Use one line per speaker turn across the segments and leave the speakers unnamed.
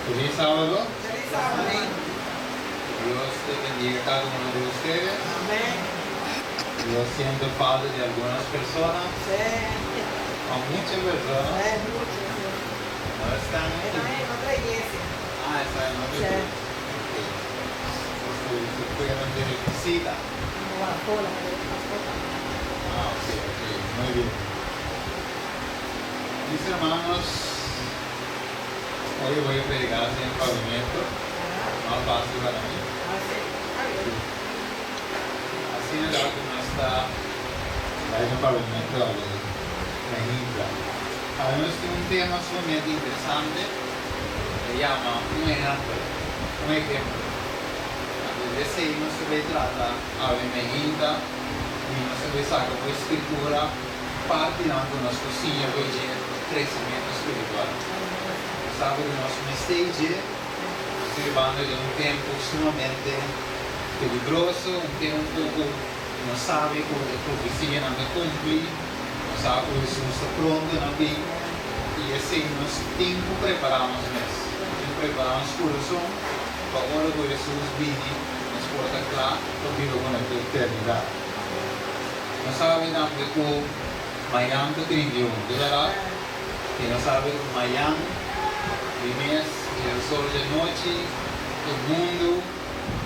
Feliz sábado.
Feliz sábado.
Dios te bendiga a cada uno de ustedes.
Amén.
Dios siendo padre de algunas personas, o muchas personas,
Sí, mucho. Sí.
no están
Está
aquí.
en otra iglesia.
Ah, está en otra
Sí.
iglesia. Ok. Entonces, se fueron de visita.
Como Bartola, pero pastor.
Ah, ok, muy bien. Mis hermanos, hoy voy a predicar sin pavimento, más fácil para mí.
Ah, sí. Está bien.
Así no que no está ahí en pavimento de la infra. Además tiene un tema sumamente interesante, se llama un ejemplo. Un ejemplo. Desde ahí no se ve trata a Benedita y no se ve saca por escritura parte de nos cocina por crecimiento espiritual. Sabe que nos stage estamos vivendo de un tempo sumamente peligroso, un tempo que no sabe como la profecía no se cumple, no sabe que Jesús está pronto na bin, y asina nos tin cu prepara nos mes, tin cu prepara nos curason pa ora cu Jesús bini, nos por ta cla pa biba cu ne eternidad. Nos sabi tambe cu mañan ta 31, berdad? Y nos sabi cu mañan, di mes, 12 di anochi, e mundo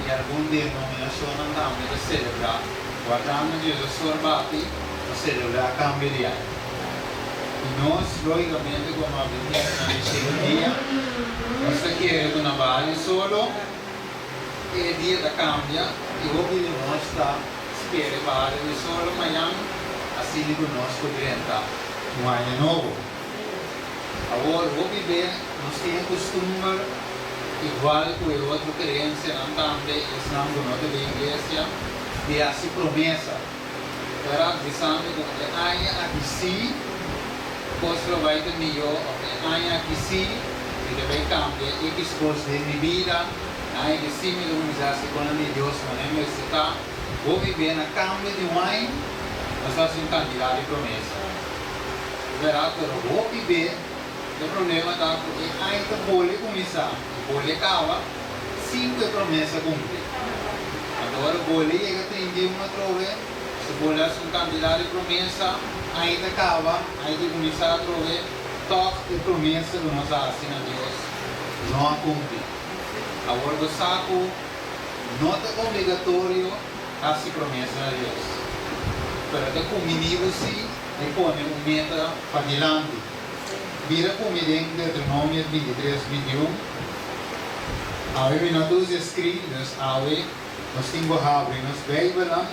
y algun denominacion tambe ta celebra, wardando 12 or bati, ta celebra cambio di aña. Y nos, logicamente, como adventista di shete dia, nos ta kere cu na baha solo, e dia ta cambia, y hopi di nos ta spera baha di solo mañan, asina cu nos por drenta un aña nobo. Awor, hopi be, nos tin custumber, igual cu otro creencianan tambe, esnan cu no ta di iglesia, di haci promesa. Pero bisando cu e aña aki si, cos lo bay ta miho, of e aña aki si, mi ta bay cambia X cos den mi bida, aña aki si mi ta cuminsa haci cosnan di Dios manera mester ta. Hopi be na cambio di un aña, nos ta haci un cantidad di promesa. Berdad, pero hopi be, e problema ta cu e aña ta bolbe cuminsa y bolbe caba sin cu e promesa cumpli. Anto ora bolbe yega 31 atrobe, si bolbe haci un cantidad di promesa, aña ta caba, aña ta cuminsa atrobe, toch e promesa cu nos a haci na Dios no a cumpli. Awor bo sa cu no ta obligatorio haci promesa na Dios, pero ta cumbini bo si di pone un meta padilanti. Bira cu mi den Deuteronomio 23, 21. Awe mi no ta usa screen, dus awe nos tin cu habri nos Bijbelnan,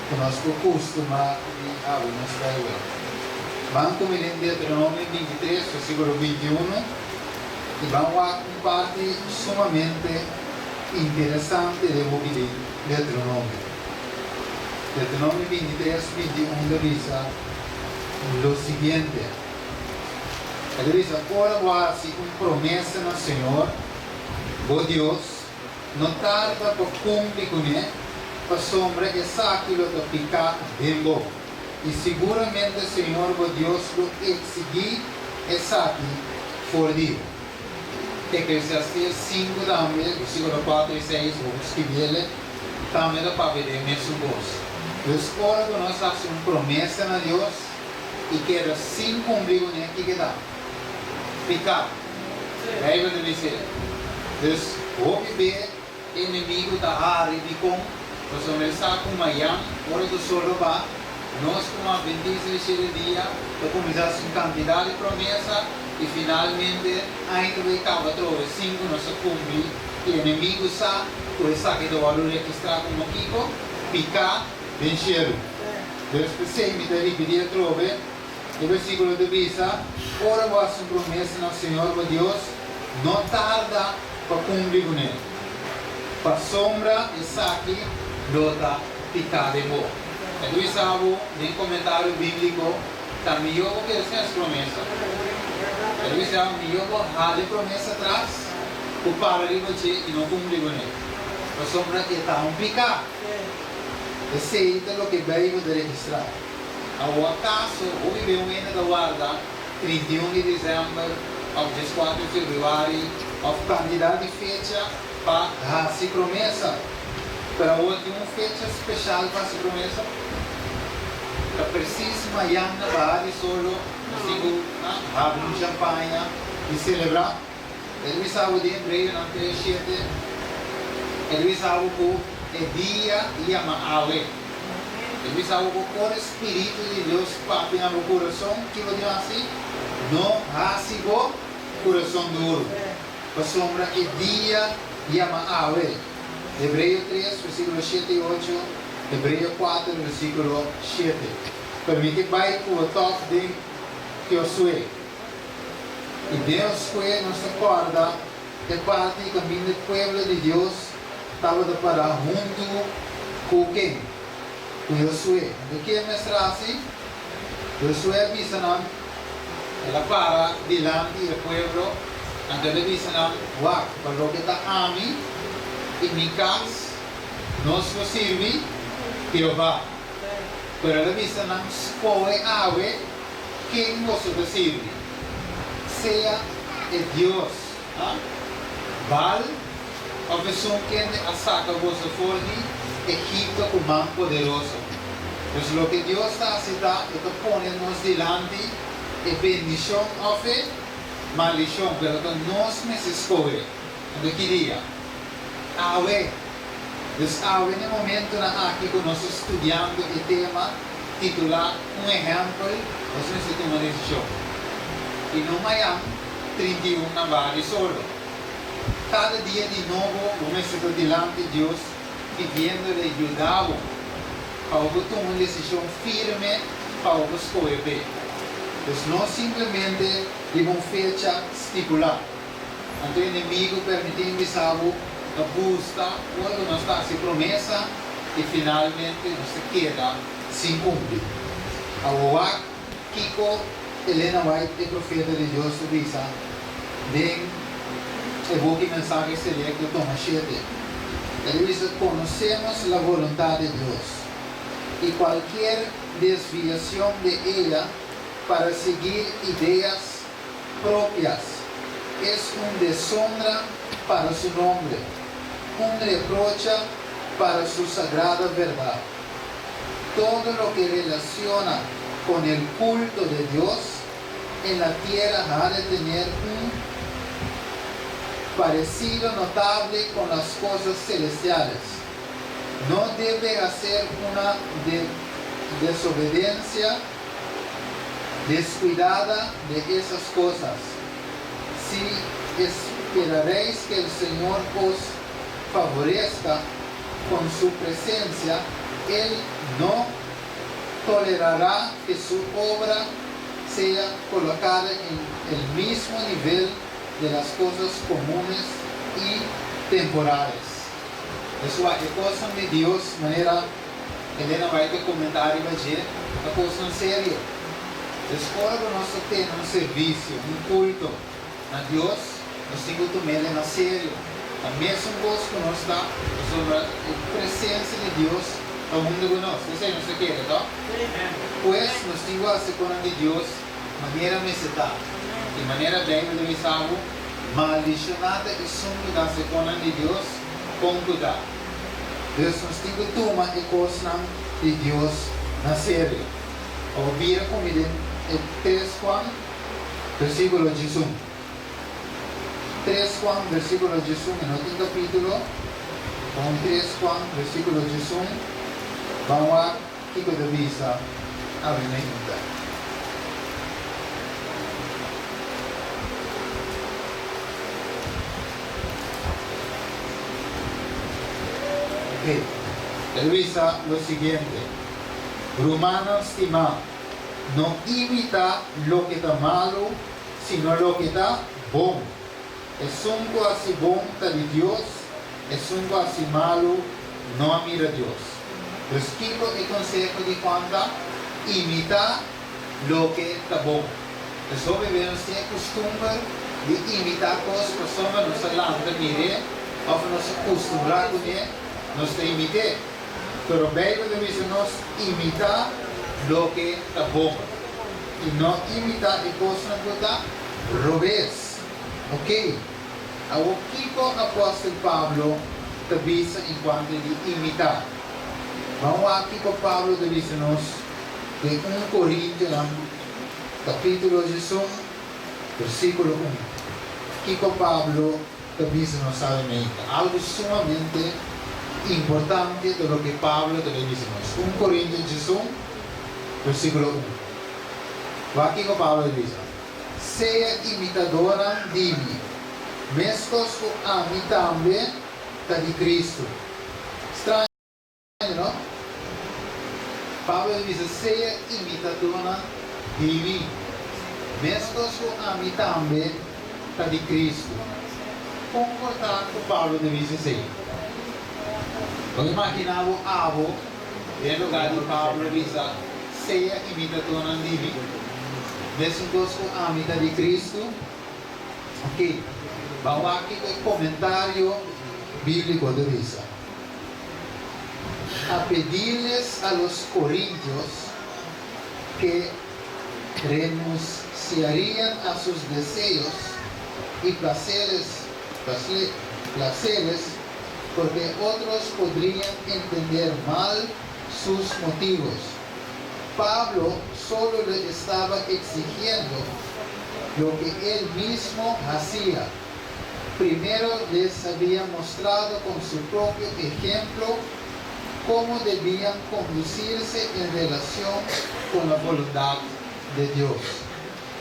cu nos por custuma di habri nos Bijbel. Ban cu mi den Deuteronomio 23, versiculo 21, y ban wak un parti sumamente interesante den buki di Deuteronomio. Deuteronomio 23, 21 ta bisa lo siguiente. E ta bisa: "Ora bo haci un promesa na Señor, bo Dios, no tarda pa cumpli cu ne, pasobra esaki lo ta pica den bo. Y siguramente Señor bo Dios lo exigi esaki for di bo." Eclesiastes 5 tambe, versiculo 4 y 6, bo scirbi, tambe ta papia di mesun cos. Dus ora cu nos haci un promesa na Dios y keda sin cumpli cu ne, kico ta? Pica. Bijbel ta bisa. Dus hopi be enemigo ta hari dicon, pasobra e sa cu mañan, ora cu solo ba, nos como adventista di shete dia, ta cuminsa un cantidad di promesa y finalmente aña ta bay caba trobe sin cu nos a cumpli, y enemigo sa cu esaki ta wordo registra como kico? Pica den cielo. Dus pesey mi ta ripiti atrobe, e versiculo ta bisa: "Ora bo haci un promesa na Señor bo Dios, no tarda pa cumpli cu ne, pasobra esaki lo ta pica den bo." E ta bisa bo den comentario biblico, ta miho bo keda sin haci promesa. E ta bisa miho bo hala e promesa atras, cu para riba dje y no cumpli cu ne. Pasobra e ta un pica. Esey ta loke Bijbel ta registra. Awor acaso hopi be un hende ta warda 31 di december. òf 14 di febrüari òf kantidat di fecha pa hasi promesa. Pero awor tin un fecha speshal pa hasi promesa? Ta presis mayan na baha di solo nos tin ku habri un shampaña i selebrá. El bisa bo den Hebreonan 3, 7, el bisa bo ku e dia yama awe. El bisa bo ku ora e Spiritu di Dios papia na bo kurason, ki bo tin hasi? No hasi bo kurason duru, pasobra e dia yama awe. Hebreo 3, versíkulo 7 i 8, Hebreo 4, versíkulo 7. Permití bai ku bo tòg den Josué. I den Josué nos ta kòrda e parti kaminda e pueblo di Dios tabata pará huntu ku ken? Ku Josué. Anto ke mester hasi? Josué a bisa nan, el a para dilanti e pueblo, anto el a bisa nan, Wak, pa loke ta ami i mi kas, nos lo sirbi Jehová. Pero el a bisa nan, Skohe awe Ken boso ta sirbi? Sea e dios Baal òf esun kende a saka boso for di Egipto ku man poderoso. Pues loke Dios ta hasi ta, e ta pone nos dilanti e bendishon òf e maldishon, pero ta nos mester skohe. Anto ki dia? Awe! Dus awe na e momentonan aki ku nos ta studiando e tema titulá Un ehèmpel, nos mester tuma desishon. I no mayan, 31 na baha di solo. Kada dia di nobo bo mester ta dilanti Dios pidiéndole yuda bo pa bo por tuma un desishon firme pa bo por skohe p'e. Dus no simplemente riba un fecha stipulá. Anto enemigo permití mi bisa bo ta gusta ora ku nos ta hasi promesa i finalmente nos ta keda sin kumpli. Awor wak kiko Elena White, e profeta di Dios, ta bisa den e buki Mensahe Selecto, toma 7. El a bisa, Conocemos la voluntad de Dios, y cualkier desviacion de ella para seguir ideas propias es un deshonra para su nombre, un reprocha para su sagrada verdad. Todo lo que relaciona con el culto de Dios en la tierra ha de tener un parecido notable con las cosas celestiales. No debe hacer una desobediencia descuidada de esas cosas. Si esperaréis que el Señor os favorezca con su presencia, Él no tolerará que su obra sea colocada en el mismo nivel de las cosas comunes y temporales. Eso e cosnan di Dios manera Elena White a comentá riba dje, ta cosnan serio. Pues ora cu nos ta tene un servicio, un culto na Dios, nos tin cu tum'el na serio. Ta mesun cos cu nos ta pasobra e presencia di Dios ta hunto cu nos. Esey nos ta kere, to? Pues nos tin cu haci conan di Dios manera mester ta. Y manera Bijbel ta bisa bo, Maldicioná ta esun cu ta haci conan di Dios con cu ta. Dus nos tin ku tuma e kosnan di Dios na serio. Pa bo bira ku mi den e 3 Juan, versíkulo 11. 3 Juan, versíkulo 11, e no tin kapítulo. Bon, 3 Juan, versíkulo 11. Ban wak kiko ta bisa awe mainta. Ok, el bisa lo siguiente, Rumannan stimá, no imitá loke ta malu, sino loke ta bon. Esun ku hasi bon ta di Dios, esun ku hasi malu no a mira Dios. Dus kiko e konseho di Juan ta? Imitá loke ta bon. Nos hopi bes nos tin e kustumber di imitá kos pasobra nos a lanta mir'é òf nos a kustumbrá kuné, nos ta imit'é. Pero Beibel ta bisa nos imitá loke ta bon i no imitá e kosnan ku ta robes. Ok, awor kiko apòstel Pablo ta bisa enkuanto di imitá? Ban wak kiko Pablo ta bisa nos den un Korintionan kapítulo 11, versíkulo 1. Kiko Pablo ta bisa nos awe meinta? Algu sumamente importante ta loke Pablo ta bay bisa nos. Un Korintio 11, versíkulo 1. Wak kiko Pablo ta bisa. Sea imitadornan di mi, meskos ku ami tambe ta di Kristu. Straño, no? Pablo ta bisa, Sea imitadornan di mi, meskos ku ami tambe ta di Kristu. Kon por ta ku Pablo ta bisa esei? Bo imaginá bo abo den lugá di Pablo bisa, Sea imitadónan di mi, mesun kos ku ami ta di Kristu? Oke, ban wak kiko e komentario bíbliko ta bisa. A pedirles a los corintios ke renunciarían a sus deseos y placeres, placeres, porque otros podrían entender mal sus motivos. Pablo solo le estaba exigiendo lo que él mismo hacía. Primero les había mostrado con su propio ejemplo cómo debían conducirse en relación con la voluntad de Dios.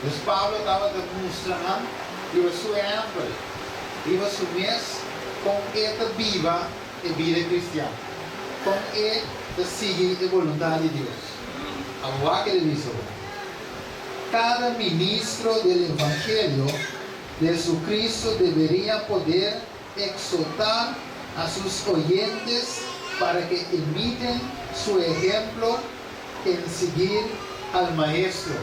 Dus Pablo tabata mustra nan riba su ehèmpel, riba su mes kon e ta biba e bida kristian, kon e ta sigui e boluntat di Dios. Abo wak e bisa bo, Kada ministro del evangelio de Jesucristo deberia poder exhortar a sus oyentes para que imiten su ejemplo en seguir al Maestro.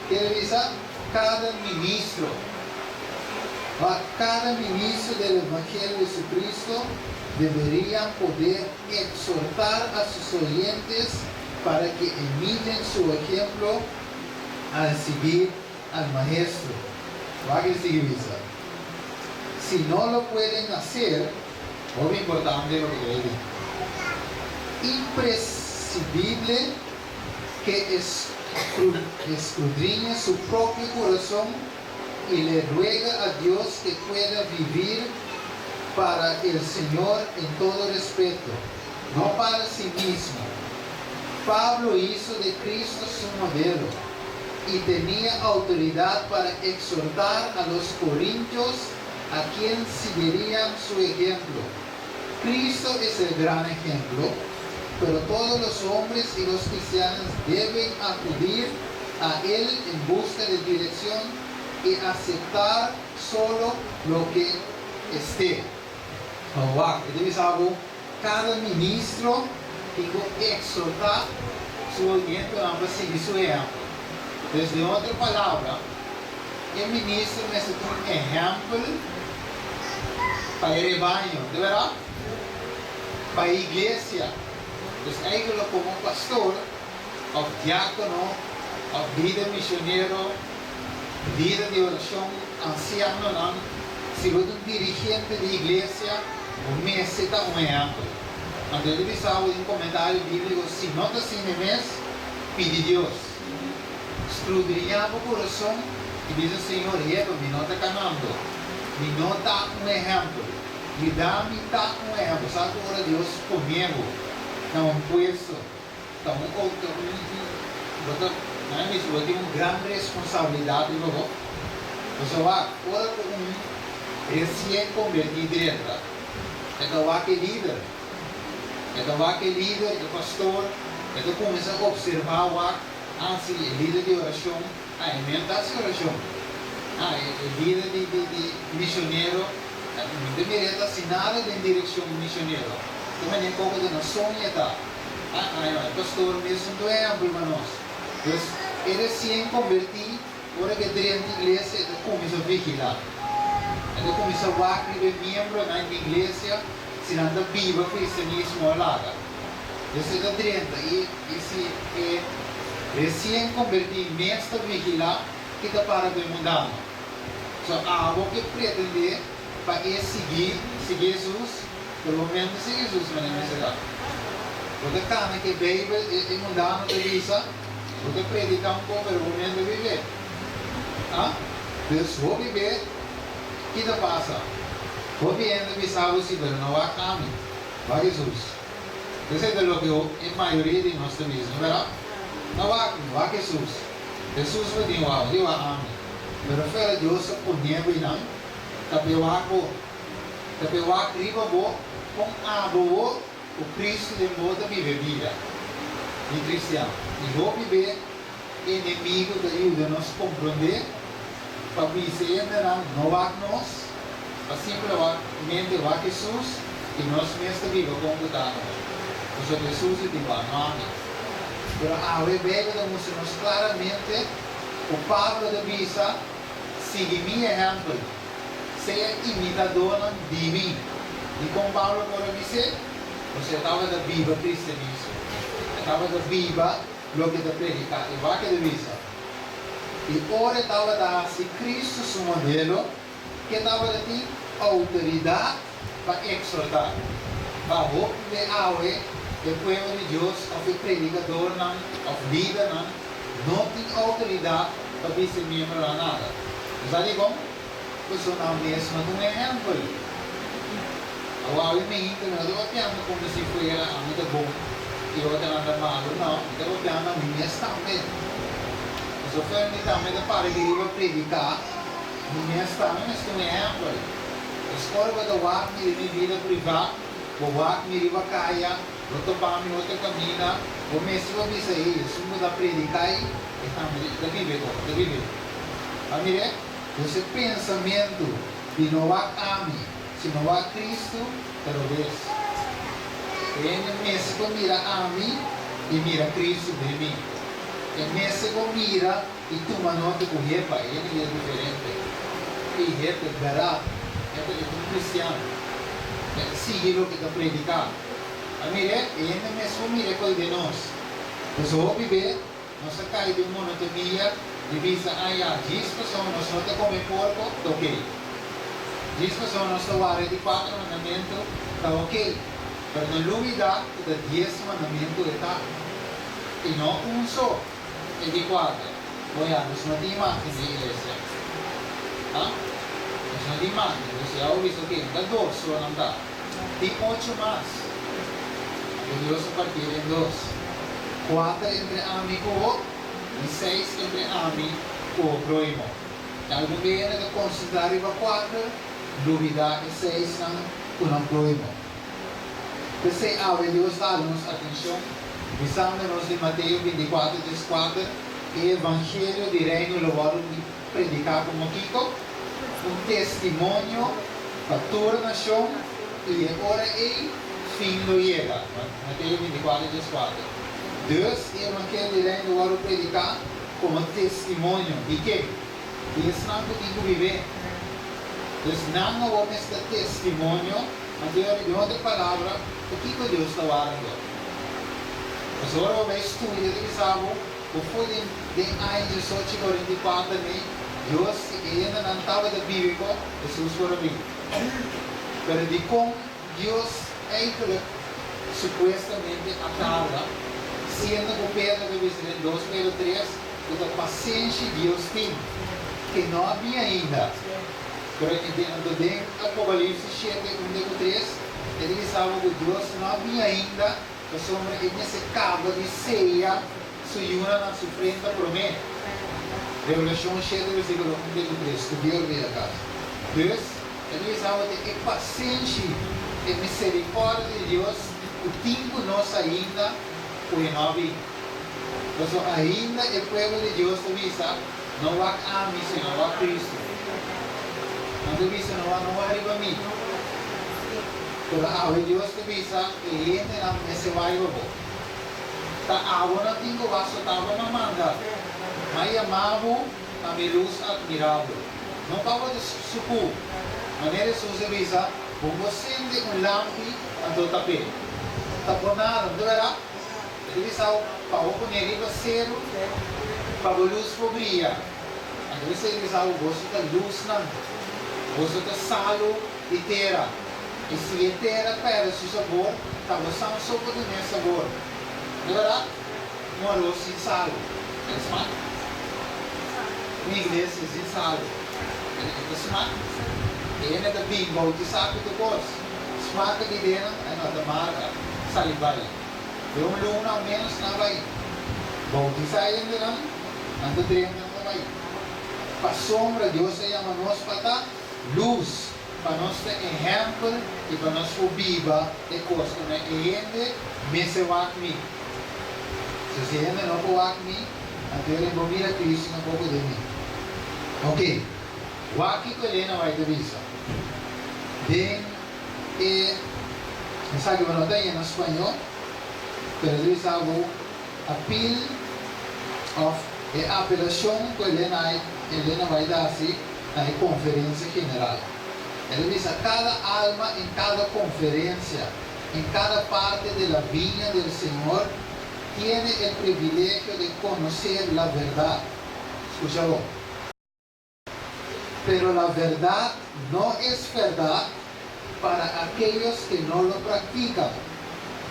Kier bisa kada ministro, pa kada ministro del Evangelio de Jesucristo deberían poder exhortar a sus oyentes para que imiten su ejemplo al seguir al Maestro. Wak e sigui bisa, Si no lo pueden hacer, hopi importante loke ta di, imprescindible que escudriñe su propio corazón y le ruega a Dios que pueda vivir para el Señor en todo respeto, no para sí mismo. Pablo hizo de Cristo su modelo y tenía autoridad para exhortar a los corintios a quien seguirían su ejemplo. Cristo es el gran ejemplo, pero todos los hombres y los cristianos deben acudir a Él en busca de dirección y aceptar solo lo que esté. Wak, e ta bisa bo, kada ministro tin ku eksortá su oyentenan pa sigui su ehèmpel. Dus, den otro palabra, e ministro mester ta un ehèmpel pa e rebaño, de bèrdat? Pa e iglesia. Dus eigenlijk komo pastor òf diákono òf lider misionero, lider di orashon, ansianonan, si bo ta un dirigente di iglesia, bo mester ta un ehèmpel. Anto e ta bisa bo den un komentario bíbliko, si no ta asina e mes, pidi Dios. Skrudriñá bo kurason i bisa, Señor, heba, mi no ta kanando. Mi no ta un ehèmpel. Yuda mi ta un ehèmpel. Sa ku ora Dios pone bo na un puesto, ta un ta un bo ta, nan a bisa, bo tin un gran responsabilidat riba bo. Pasobra wak, ora ku un resien kombertí drenta, e ta wak e lider. E ta wak e lider, e pastor, e ta kuminsá opservá wak, ah si, e lider di orashon, ah e men ta hasi orashon, ah e lider di di di misionero, mi ta mira e ta hasi nada den direkshon misionero, ta manera koko ta na soña ta, ah ah e pastor mes un ta un ehèmpel pa nos. Dus e resien kombertí, ora ku e drenta iglesia e ta kuminsá vigilá, e ta kuminsá wak riba e miembronan di iglesia, Si nan ta biba cristianismo a laga. Esei ta drenta i i si e recien converti mes ta vigila ki ta para den mundano. So abo ke pretendé pa e sigui sigui Hesus, pero bo mes no sigui Hesus manera mester ta. Bo ta kana ke Beibel e e mundano ta bisa, bo ta prediká un poko pero bo mes no bib'é. Ah? Dus hopi be ki ta pasa? Hopi hende bisa bo si pero no wak ami, wak Hesus. Esei ta loke e mayoria di nos ta bisa, no bèrdat? No wak mi, wak Hesus. Hesus bo tin wak, bo tin wak ami. Pero fuera Dios a pone bo einan, ta p'e wak bo. Ta p'e wak riba bo kon abo bo ku Cristo den bo ta biba e bida di cristian. I hopi be enemigo ta yuda nos komprondé pa bisa e hendenan no wak nos, pa simplemente wak Hesus i nos mes ta biba kon ku ta nos. Pasobra Hesus e tin wak, no ami. Pero awe Beibel ta mustra nos klaramente ku Pablo ta bisa, Sigui mi ehèmpel, sea imitadónan di mi. Dikon Pablo por a bis'é? Pasobra e tabata biba kristianismo. E tabata biba loke e ta prediká i wak e ta bisa. I ora e tabata hasi Kristu su modelo, ke tabata tin outoridat pa eksortá. Pa hopi be awe e pueblo di Dios òf e predikadornan òf lidernan no tin outoridat pa bisa e miembronan nada. Bo sa dikon? Pasobra nan mes no ta un ehèmpel. Awor awe mi no ta papiando komo si fuera ami ta bon i otronan ta malu. No, mi ta papiando na mi mes tambe. Pasobra fuera mi tambe ta para aki riba prediká, mi mes tambe mester un ehèmpel. Escola bo ta wak mi den mi bida privá, bo wak mi riba kaya, bo topa mi otro kaminda, bo mester por bisa, Hey, esun ku ta prediká ei, e tambe e ta biba e kos, e ta biba e. A mir'é? Dus e pensamentu di no wak ami, sino wak Kristu, ta robes. E hende mester por mira ami i mira Kristu den mi. E mester por mira I tuma nota ku hepa e hende ta diferente. I hepa e bèrdat, hepa e ta un kristian. E ta sigui loke e ta prediká. A mir'é, e hende mes por mira e kos den nos. Nos hopi be nos a kai den monotonia di bisa, Ah ya, djis pasobra nos no ta kome porko, ta okey. Djis pasobra nos ta wara di kuater mandamentu, ta okey. Pero no lubidá ku ta dies mandamentu e ta, i no un so. E di kuater, Oya, nos no tin imágen den iglesia. Ha? Nos no tin imágen. Nos ya a bisa oke, no ta dos so nan ta. Tin ocho mas. Anto Dios a partié den dos. Kuater entre ami ku bo i seis entre ami ku bo próhimo. I algun bia hende ta konsentrá riba kuater, lubidá e seisnan ku nan próhimo. P'esei awe Dios ta hala nos atencion bisando nos den Mateo 24, 34, E evangelio di Reino lo wòrdu prediká komo kiko? Un testimonio pa tur nashon, i e ora ei fin lo yega. Mateo 24, 34. Dus, e evangelio di Reino lo wòrdu prediká komo testimonio di ken? Di esnan ku tin ku bib'é. Dus nan awor mester testimonio. Anto e ora di otro palabra, ta kiko Dios ta warda? Pasobra ora bo bai studia ta bisa bo ku for den den aña 1844 mi, Dios i e hendenan tabata bibi ko Hesus por a bin. Pero dikon Dios eigenlijk supuestamente a tarda, siendo ku Pedro ta bisa den dos Pedro tres ku ta pasenshi Dios tin, ke no a bin ainda? Pero e den anto den Apokalipsis shete un te ku tres, e ta bisa bo ku Dios no a bin ainda pasobra e mester kaba di seya su yunan na su frenta promé. Revelashon shete versíkulo un te ku tres, studia ora bo yega kas. Dus, e ta bisa bo te e pasenshi, e miserikòrdia di Dios ku tin ku nos ainda ku e no a bin. Pasobra ainda e pueblo di Dios ta bisa, No wak ami, sino wak Cristo. Nan ta bisa, No wak, no wak riba mi. Pero awe Dios ta bisa, E hendenan mester wak riba bo. Ta abo nan tin ku wak, so ta abo nan manda. Ma yama bo pa mi lus admirabel. No pa bo ta sukú. Manera Hesus a bisa, Bo no sende un lampi anto tap'é. Ta bo nada, no ta bèrdat? E ta bisa bo pa bo pone riba seru pa bo lus por bria. Anto esei bisa bo, Boso ta lusnan, boso ta salu di tera. I si e tera pèrdè su sabor, ta bosan so por dun'é sabor. No ta bèrdat? Un aros sin salu, e ta smak? Un iglesia sin salu, e ta smak? E hende ta bin boutisá ku tur kos, smaka di denan, e no ta marka, sali bai. Den un luna o ménos nan bai boutisá e hendenan, nan ta drenta nan ta bai. Pasobra Dios a yama nos pa ta lus, pa nos ta ehèmpel i pa nos por biba e kos ku na e hende mester wak mi. So si e hende no por wak mi, anto e bo mira Kristu tampoko den mi. Ok, wak kiko Elena White ta bisa den e esaki bo no ta haña na spañó, pero ta bisa bo appeal òf e apelashon ku Elena Elena White a hasi na e konferensia general. E ta bisa kada alma en kada konferensia, en kada parte de la viña del Señor tiene el privilegio de conocer la verdad. Skucha bon. Pero la verdad no es verdad para aquellos que no lo practican.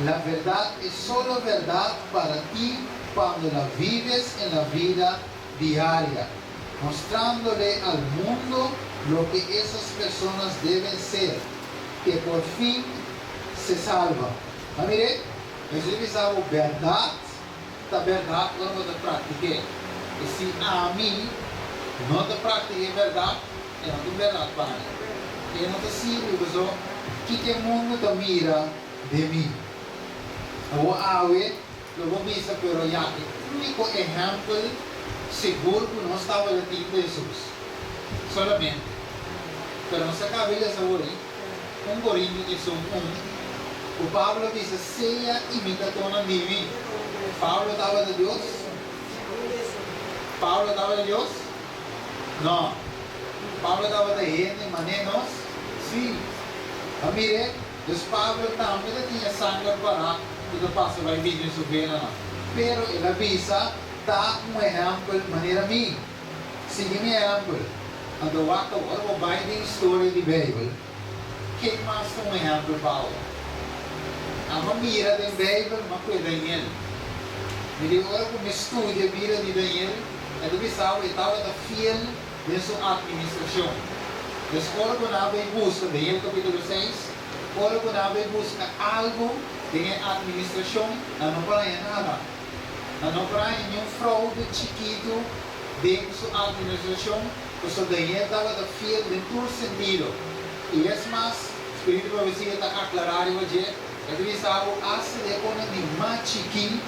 La verdad es solo verdad para ti cuando la vives en la vida diaria, mostrándole al mundo lo que esas personas deben ser, que por fin se salvan. Ma mire, Hesus a bisa bo, bèrdat ta bèrdat ora bo ta praktik'é. I si ami no ta praktik'é bèrdat, e no ta un bèrdat pa mi. E no ta sirbi pasobra kiko e mundu ta mira den mi. Awor awe lo bo bisa, pero ya, e úniko ehèmpel sigur ku nos tabata tin ta Hesus. Solamente. Pero nos a kaba di lesa awor ei, un Korintio 11, ku Pablo a bisa, Sea imitadónan di mi. Pablo tabata Dios? Pablo tabata Dios? No. Pablo tabata hende manera nos? Sí. A mir'é, dus Pablo tambe ta tin e sanger pará ku ta pasa bai bini den su venanan. Pero el a bisa, Ta un ehèmpel manera mi. Sigui mi ehèmpel. Anto wak ta ora bo bai den historia di Beibel, ken mas ta un ehèmpel pa bo? Amo mira den Beibel ma ku e Daniel. Mi di ora ku mi studia bida di Daniel, e ta bisa bo e tabata fiel den su atministrashon. Dus ora ku nan a bai buska, Daniel kapítulo seis, ora ku nan a bai buska algu den e atministrashon, nan no por haña nada. Nan no por haña niun fraude chikitu den su atministrashon, pasobra Daniel tabata fiel den tur sentido. I es mas, spiritu di profesia ta aklará riba dje, e ta bisa bo, asta di e konan di mas chikí,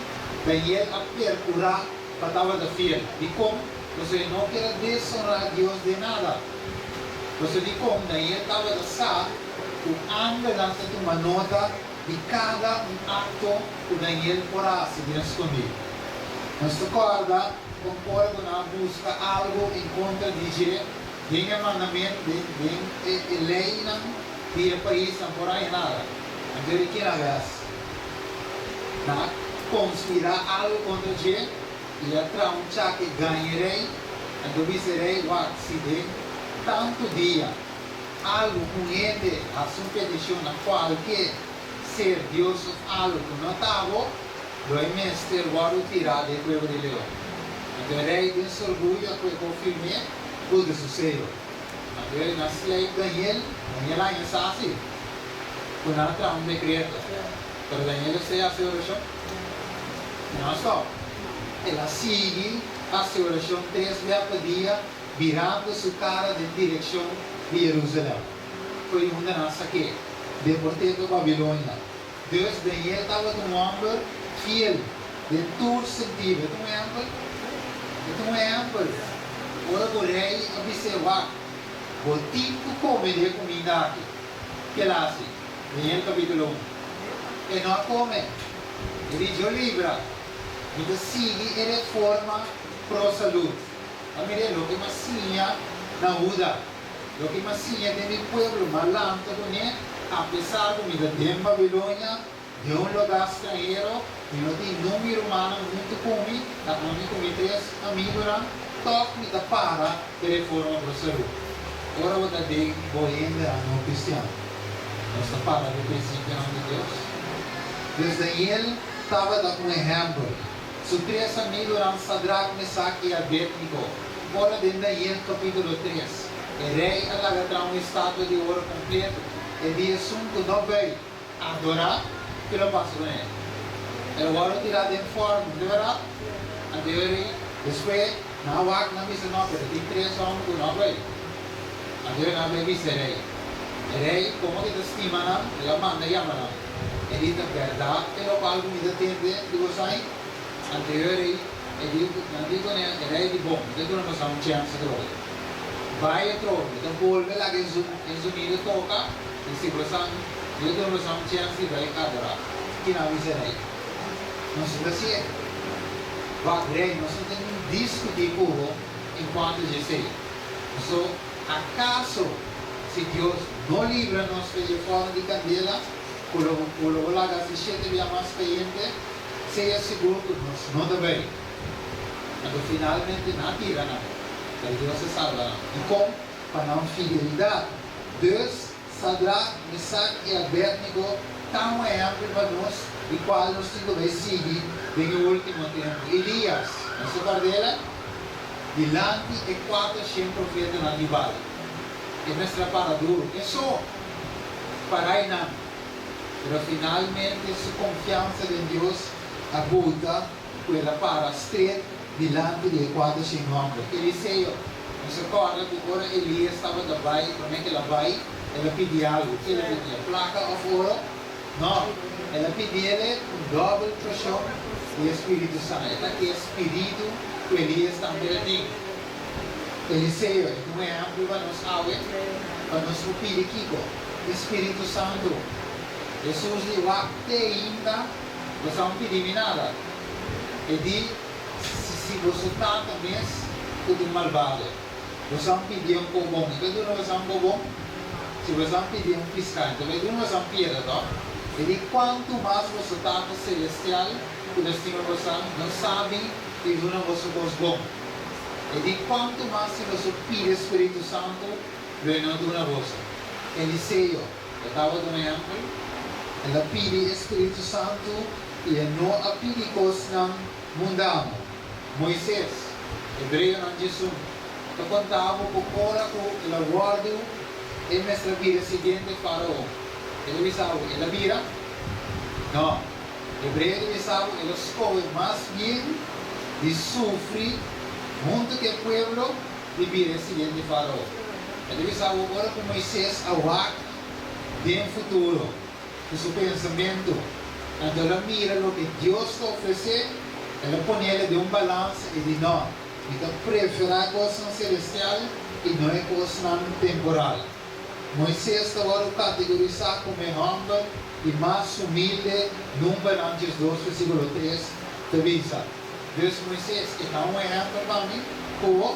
Daniel a perkurá pa tabata fiel. Dikon? Pasobra e no kier a desonrá Dios den nada. Pasobra dikon? Daniel tabata sa ku angelnan ta tuma nota di kada un akto ku Daniel por a hasi den skondí. Nos ta kòrda kon ora ku nan a buska algu en kontra di dje den e mandamentu, den den e e leinan di e pais, nan por haña nada. Anto di kina bes nan a konspirá algu kontra dje i a traha un chake gaña e rei. Anto bisa e rei, Wak, si den tantu dia algu un hende hasi un petishon na kualke ser Dios of algu ku no ta bo, lo e mester wòrdu tirá den kueba di leon. Anto e rei den su orguyo a kue konfirm'é ku di su seo. Anto e na slèip Daniel, Daniel a haña sa si ku nan a traha un dekreto. Pero Daniel a stay hasi orashon? E no a stòp. El a sigui hasi orashon tres bia pa dia, birando su kara den direkshon di Jerusalèm. Foi unda nan a sak'é, deport'é pa Babilonia. Dus Daniel tabata un hòmber fiel den tur sentido. E ta un ehèmpel? E ta un ehèmpel. Ora ku rei a bis'é, Wak, bo tin ku kome di e kuminda aki. Ke el a hasi? Daniel kapítulo un. E no a kome. E di, Djo libra, mi ta sigui e reforma pro salud. A mira e loke m'a siña na Huda, loke m'a siña den mi pueblo, m'a lanta kuné, apesar ku mi ta den Babilonia, den un lugá stranhero, mi no tin nun mi rumannan huntu ku mi, ta ami ku mi tres amigunan. tòg mi ta para pa reforma pa salú. Ora bo ta den bo hendenan no kristian, nos ta para pa e prinsipionan di Dios. Dus Daniel tabata un ehèmpel. Su tres amigunan Sadrak, Mesak i Abednego. Ora den Daniel kapítulo 3, e rei a laga traha un estatua di oro kompleto. E di esun ku no bai adorá, ke lo pasa kuné? El a wòrdu tirá den fòrnu, no ta bèrdat? Anto e rei despues nan a wak, nan a bisa, No, pero tin tres hòmber ku no bai. Anto nan a bai bisa e rei. E rei, komo ku e ta stima nan, el a manda yama nan. E di, Ta bèrdat e lokual ku mi ta tende di boso ai? Anto e rei, e di, nan di kuné, e rei di, Bon, mi ta duna boso un chèns atrobe. Bai atrobe, mi ta bolbe laga e zonido toka, i si boso mi ta duna boso un chèns di bai adorá. Kina bisa rei? Nos no ta hasié. Wak, rei, nos no tin diskutí ku bo enkuanto djesei. Paso, akaso si Dios no libra nos fe dje fòrnu di kandela, ku lo ku lo bo laga hasi shete bia mas kayente? Sea sigur ku nos no ta bai. Anto finalmente nan a tira nan, pero Dios a salba nan. Dikon? Pa nan fidelidat. Dus, Sadrak, Mesak i Abednego ta un ehèmpel pa nos di kual nos tin ku bai sigui den e último tempu. Elias, nos ta kòrd'el? Dilanti e kuater shen profetanan di Baal, e mester a para duru. E so para einan. Pero finalmente su konfiansa den Dios a buta ku el a para stret dilanti di e 400 hòmber. Eliseo, nos a kòrda ku ora Elias tabata bai, promé ku el a bai, el a pidi algu. Ke el a pidié? Plaka òf oro? Nò, el a pidié un dòbel porshon di e spiritu santu. E ta e spiritu ku Elias tambe a tin. Eliseo, e ta un ehèmpel pa nos awe, pa nos por pidi kiko? E spiritu santu. Hesus di, Wak, te ainda boso a pidi mi nada. E di, Si boso tata mes ku ta un malbado, boso a pidié un kobon, e ta duna boso un kobon? Si boso a pidié un piská, e ta bai duna boso un piedra, tòg? E di, Kuantu mas boso Tata selestial ku ta stima boso no sabi di duna boso kos bon? E di, Kuantu mas si boso pidi e spiritu santu, lo e no duna boso? Eliseo, e tabata un ehèmpel. El a pidi e spiritu santu i e no a pidi kosnan mundano. Moises, Hebreonan 11, ta konta bo ku ora ku el a wòrdu e mester a bira siguiente Fárao. El a bisa bo el a bira? No. Hebreo ta bisa bo el a skohe mas bien di sufri huntu ku e pueblo di bira e siguiente Fárao. El a bisa bo ora ku Moises a wak den futuro. Ku su pensamentu. Anto el a mira loke Dios ta ofresé, el a ponele den un balansa i di, No, mi ta preferá kosnan selestial i no e kosnan temporal. Moises ta wòrdu kategorisá komo e hòmber di mas humilde, Númbernan 12 versíkulo 3 ta bisa. Dus Moises, e ta un ehèmpel pa mi? Ku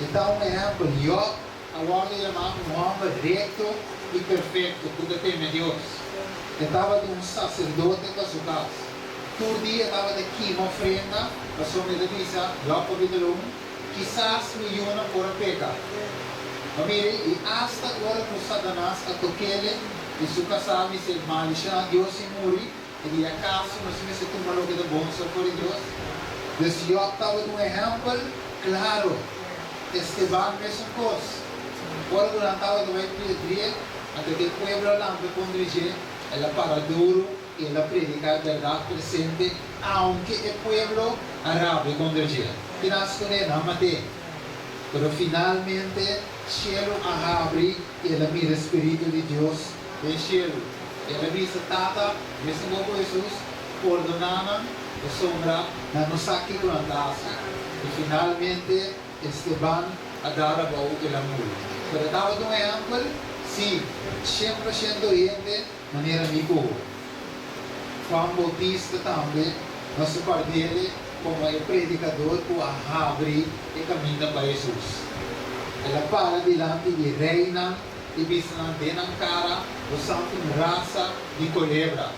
e ta un ehèmpel? Yòb a wòrdu yamá un hòmber rekto i perfekto ku ta teme Dios. E tabata un saserdote pa su kas. Tur dia e tabata kima ofrenda, pasobra e ta bisa, Jòb kapítulo un, Kisas mi yunan por a peka. Ma mira, i asta ora ku Satanas a tok'el i su kasá mester maldishoná Dios i muri, e di akaso nos mester tuma loke ta bon so for di Dios? Dus Jòb tabata un ehèmpel klaro. Esteban mesun kos. Ora ku nan tabata bai piedrié, anto ku e pueblo a lanta kontra dje, el a para duru i el a prediká e bèrdat presente, aunke e pueblo a rabia kontra dje. Ki nan a skonde? Nan a mat'é. Pero finalmente shelu a habri i el a mira e spiritu di Dios den shelu. El a bisa, Tata, mesun bo ku Hesus, pordoná nan, pasobra nan no sa kiko nan ta hasi. I finalmente Esteban a dar abou el a muri. Pero e tabata un ehèmpel? Sí, 100% hende manera mi ku bo. Juan Boutista tambe nos ta kòrd'el komo e predikador ku a habri e kaminda pa Hesus. El a para dilanti di reinan i bisa nan den nan kara, Bo santu un rasa di kolebra.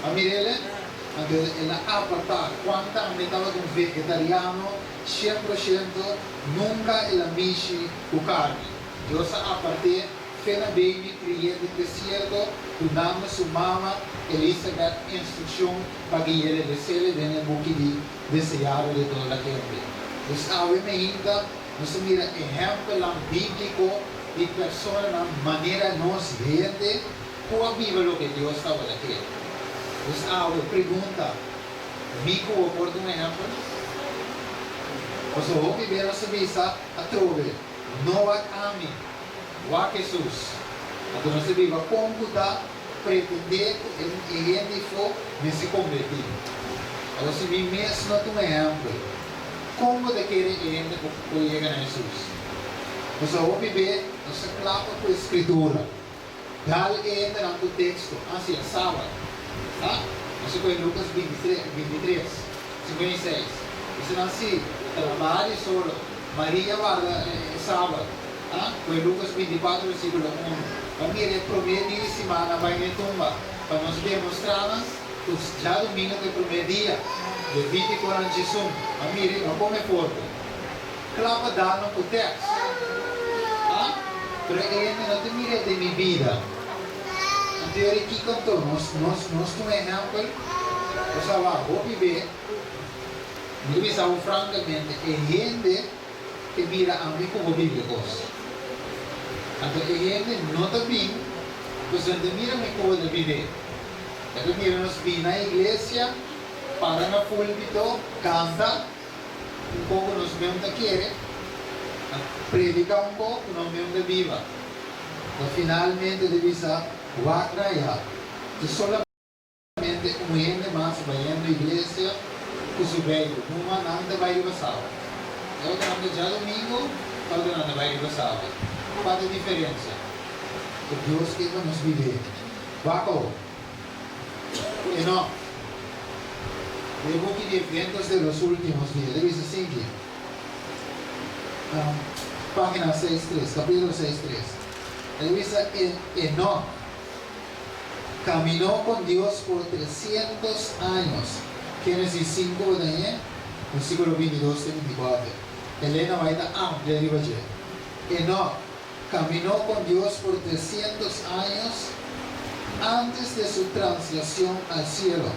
A mir'el? Anto el a apartá. Juan tambe tabata un vegetariano 100%, nunka el a mishi ku karni. Dios a apart'é fe na baby kri'é den desierto, dunando su mama Elisabet instrukshon pa gui'é les'é den e buki di Deseado de toda la gente. Dus awe meinta nos ta mira ehèmpelnan bíbliko di personanan manera nos hende ku a biba loke Dios tabata ke. Dus awe pregunta, Mi ku bo por ta un ehèmpel? Pasobra hopi bes nos ta bisa atrobe, No wak ami, wak Hesus. Anto nos ta biba kon ku ta pretendé ku e hende ifó mester kombertí. Awor si mi mes no ta un ehèmpel, kon bo ta kere e hende por yega na Hesus? Pasobra hopi be nos ta klapa ku e Skritura. Dal e hendenan ku teksto, Asi e sabat. Ha? Nos a kohe Lukas 23, 56. Bisa nan si, trabaha di solo. Maria warda e sabat. Ha? Kohe Lukas 24 versíkulo 1. Pa mira e promé dia di simana bai na e tumba, pa nos demostrá nan ku djadumingu ta e promé dia. Levítikonan 11. Pa mira i no kome porko. Kla pa dal nan ku tèks. Ha? Pero e hende no ta mir'é den mi bida. Anto yori kiko anto? Nos, nos, nos ta un ehèmpel? Bo sa wak hopi be. Mi ta bisa bo frankamente, e hende ke mira ami ku bo biba e kos. Anto e hende no ta bin pasobra nan ta mira mi ku bo ta bib'é. E ta mira nos bin na iglesia, para na púlpito, kanta. Un poco nos meun ta kere, a predica un poco cu nos meun ta biba. Ta finalmente ta bisa, Wak na ya, ta solamente un hende mas bayendo iglesia cu su Bijbel. Numa nan ta bay riba Sabat. E otronan ta djadomingo, e otronan ta bay riba Sabat. Cua ta e diferencia? Cu Dios ke pa nos bib'é. Wak awo. Enoc, den buki di Eventos de los Últimos Días, e bisa sinki, página seis tres, capítulo seis tres, e bisa, Enoc caminó con Dios por trescientos años, Génesis sinku bo ta h'e, versículo 22 te 24. Elena White ta amplia riba dje. Enoc caminó con Dios por 300 años antes de su translación al cielo,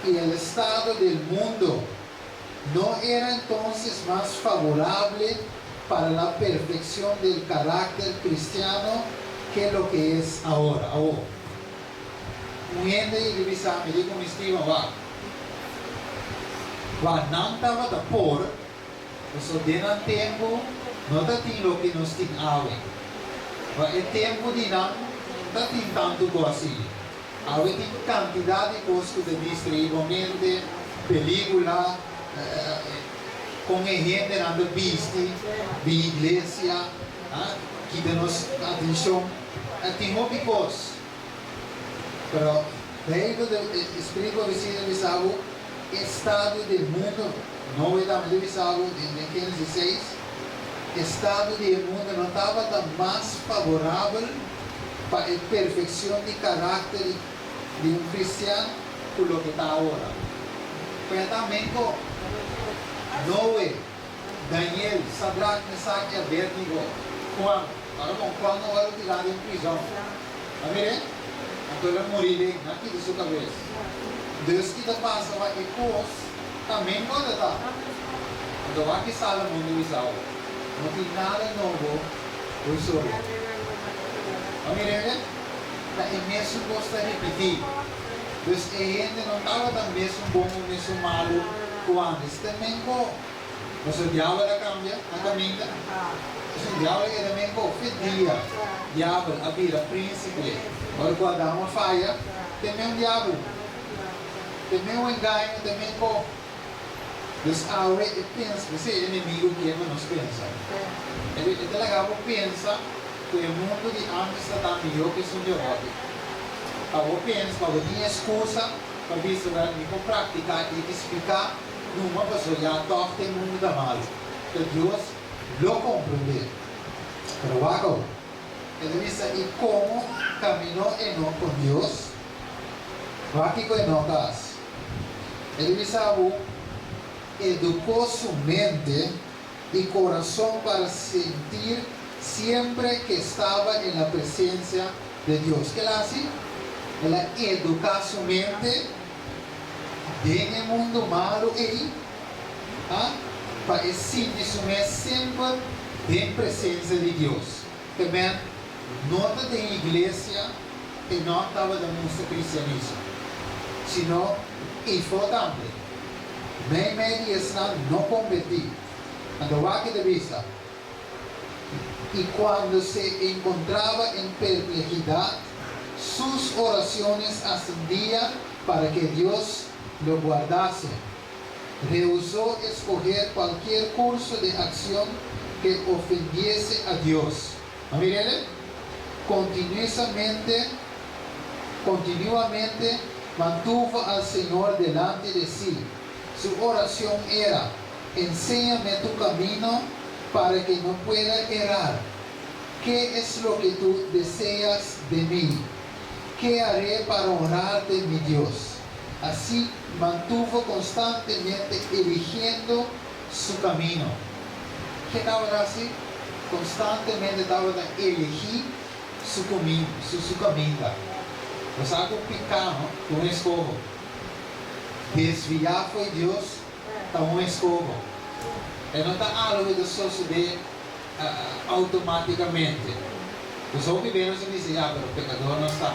y el estado del mundo no era entonces más favorable para la perfección del carácter cristiano que lo que es ahora. Awor, un hende yega bisa mi, di cu mi stima, Wak, wak, nan tabata por. Pasobra den nan tempu no ta tin loke nos tin awe. Pa e tempu di nan ta tin tantu kos asina. Awe tin kantidat di kos ku ta distraí bo mente, pelíkula, kon e hendenan ta bisti, bin iglesia, kita nos atenshon. Tin hopi kos. Pero Bijbel ta e spiritu profesia ta bisa bo e estado di e mundo, Noe tambe ta bisa bo den Genesis 6, estado di e mundo no tabata mas favorabel pa e perfeccion di karakter di un cristian ku loke ta awor. Pero tambe ko Noe, Daniel, Sadrach, Mesach i Abednego, Juan, ora bon Juan a wòrdu tirá den prizòn. A mir'é? Anto el a muri den, nan kita su kabes. Dus ki ta pasa wak e kos ta men kòrda ta. Anto wak ki Salomon ta bisa awo, No tin nada nobo hoy solo. A mir'é? Ta e mesun kos ta ripití. Dus e hende no tabata mesun bon o mesun malu ku ántes. Ta men ko. Pasobra diabel a kambia na kaminda. Pasobra diabel a keda men ko. Fe dia diabel a bira prínsipe. Ora ku Adam a faya, te men un diabel. Te men un engaño, te men ko. Dus awe e pensa, p'esei e enemigo kier pa nos pensa. E ta laga bo pensa ku e mundu di ántes ta ta mihó ku esun di awoki. Pa bo pensa, pa bo tin eskusa pa bisa wèl mi por praktiká i ekspliká numa pasobra ya tòg ta e mundu ta malu. Pero Dios lo komprondé. Pero wak awo. E ta bisa, I komo kaminó Enok kon Dios? Wak kiko Enok a hasi. E ta bisa bo, Educó su mente y corazón para sentir siempre que estaba en la presencia de Dios. Ke el a hasi? El a eduká su mente den e mundu malu ei, a pa e sinti su mes semper den presencia di Dios. Te men no ta den iglesia e no tabata mustra cristianismo, sino ifo tambe. Meimei di esnan no convertí. Anto wak e ta bisa, Y cuando se encontraba en perplejidad, sus oraciones ascendían para que Dios lo guardase. Rehusó escoger cualkier curso de acción que ofendiese a Dios. A mir'ele? Continuisamente, continuamente mantuvo al Señor delante de sí. Su oración era, Enséñame tu camino para que no pueda errar. ¿Qué es lo que tú deseas de mí? ¿Qué haré para honrarte, mi Dios? Así mantuvo constantemente eligiendo su camino. Ke tabata hasi? Constantemente tabata elegí su cumin, su su caminda. Bo sa cu pica, no? Ta un escoho. Desviá fo'i Dios ta un eskoho. E no ta algu ku ta sosodé outomátikamente. Nos hopi bes nos ta bisa, Ya, pero pekador nos ta.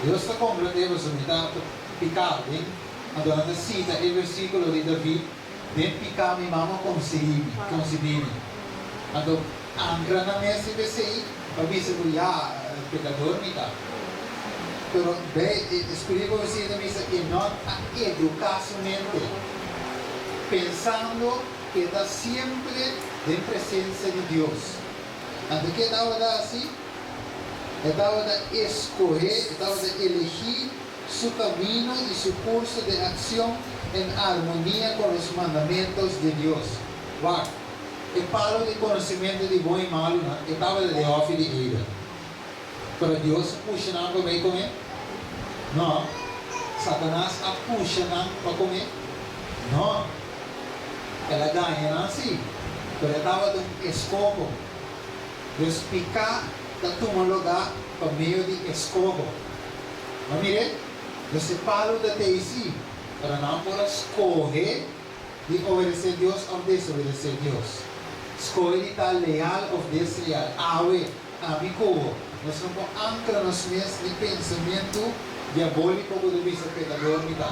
Dios ta komprendé pasobra mi ta piká den. Anto nan ta sita e versíkulo di David, Den piká mi mama konsibí mi, konsibí mi. Anto ankra nan mes riba esei pa bisa ku, Ya, pekador mi ta. Pero bay e spiritu profesia ta bisa e no a educa su mente, pensando cu e ta siempre den presencia di Dios. Anto ke e tabata haci? E tabata escohe, e tabata elegi su camino y su curso de accion en armonia con los mandamentos de Dios. Wak, e palo di conocimento di bon y malo nan, e tabata den hofi di Eden. Pero Dios a pusha nan pa bay come? No. Satanas a pusha nan pa come? No. El a gaña nan si, pero e tabata un eskoho. Dus piká ta tuma lugá pa medio di eskoho. No mir'é? Dus e palu ta tei si, pero nan por a skohe di obedesé Dios òf desobedesé Dios. Skohe di ta leal òf desleal. Awe, Ami ku bo, nos no por ankra nos mes ni pensamentu diabóliko ku ta bisa pekador mi ta,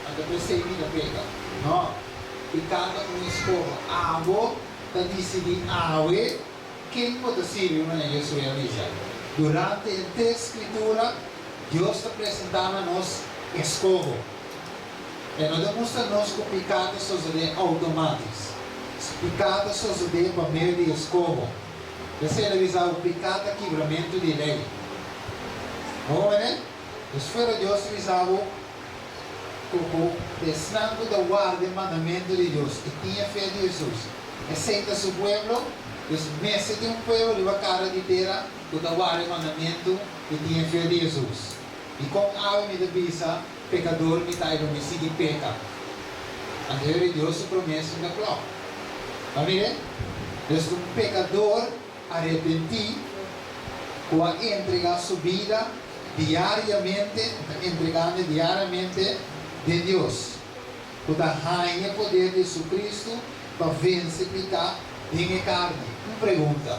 anto p'esei mi ta peka. No, piká ta un eskoho. Abo ta disidí awe ken bo ta sirbi, manera Josué a bisa. Durante henter Skritura, Dios ta presentá na nos eskoho. E no ta mustra nos ku piká ta sosodé outomátis. Piká ta sosodé pa medio di eskoho. P'esei el a bisa bo, Piká ta kibramentu di lei. Bo komprendé? Dus fuera Dios ta bisa bo ku ku esnan ku ta warda e mandamentu di Dios i tin e fe di Hesus, esei ta su pueblo. Dus mester tin un pueblo riba kara di tera ku ta warda e mandamentu i tin e fe di Hesus. Dikon awe mi ta bisa, Pekador mi ta i lo mi sigui peka? Anto e Dios su promesa no ta klòp. Pa mire, Dios ta un pekador arepentí ku a entregá su bida diariamente, ta entregando diariamente den Dios, ku ta haña e poder di Jesucristo pa vense piká den e karni. Un pregunta,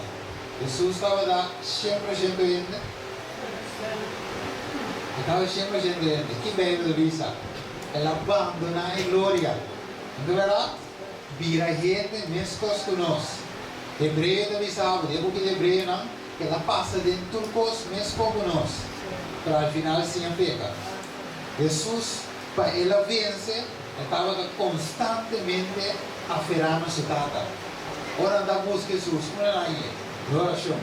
Hesus tabata 100% hende? E tabata 100% hende. Ki Beibel ta bisa? El a bandoná e gloria. No ta bèrdat? Bira hende meskos ku nos. Hebreo ta bisa bo, den e buki di Hebreonan, ku el a pasa den tur kos meskos ku nos, pero al final sin a peka. Hesus, pa el a vense, e tabata konstantemente aferá na su Tata. Ora nan ta buska Hesus, unda nan a yega? Den orashon.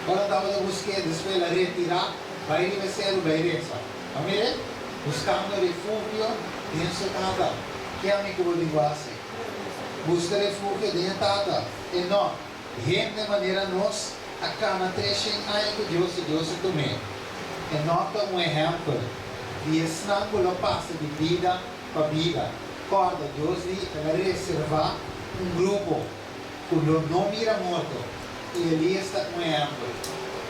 Ora nan tabata busk'é, despues el a retirá, bai riba e seru, bai resa. A mir'é? Buskando refugio den su Tata. Ke ami ku bo tin ku hasi? Buska refugio den e Tata. E no, hende manera nos a kana 300 aña ku Dios i Dios a tum'é. E no ta un ehèmpel di esnan ku lo pasa di bida. pa bida. Kòrda, Dios di el a reservá un grupo ku lo no mira morto, i Elias ta un ehèmpel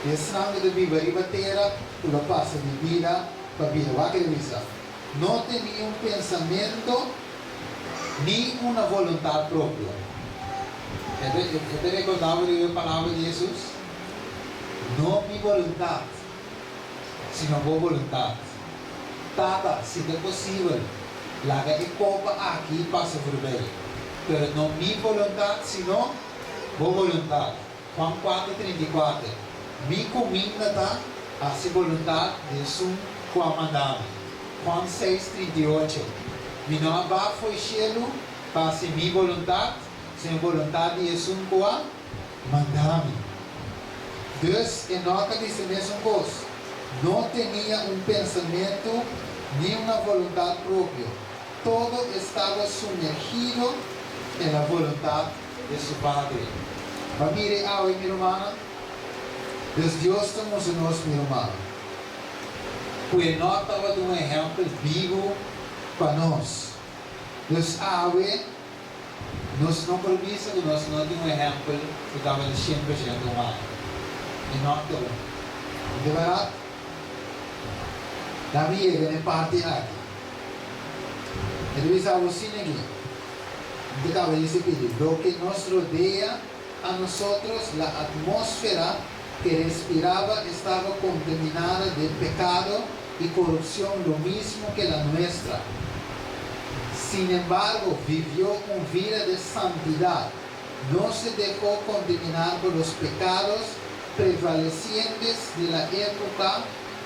di esnan ku ta biba riba tera ku lo pasa di bida pa bida. Wak el bisa, No tenia un pensamentu ni una boluntat propio. E ta rekordá bo riba e palabra di Hesus? No mi boluntat, sino bo boluntat. Tata, si ta posibel, laga e kopa aki pasa forbei, pero no mi boluntat, sino bo boluntat. Juan kuater, 34, Mi kuminda ta hasi boluntat di esun ku a manda mi. Juan seis, 38, Mi no a ba fo'i shelu pa hasi mi boluntat, sino boluntat di esun ku a manda mi. Dus Enoc a bisa mesun kos, No tenia un pensamentu ni una voluntad propio, todo estaba sumergido en la voluntad de su Padre. Ba mira e awe, mi rumannan? Dus Dios ta mustra nos, mi rumannan, ku Enoc tabata un ehèmpel bibu pa nos. Dus awe. Nos no por bisa ku nos no tin un ehèmpel ku tabata 100% humano. E no ta un. No ta bèrdat? Dami yega na e parti aki. E ta bisa abo asina aki, Mi ta kaba di sipiti, Loke nos rodea a nosotros, la atmósfera ke respiraba estaba kontaminada de pekado i korupshon lo mismo ke la nuestra. Sin embargo, vivió un vida de santidad, no se dejó contaminar por los pecados prevalecientes de la época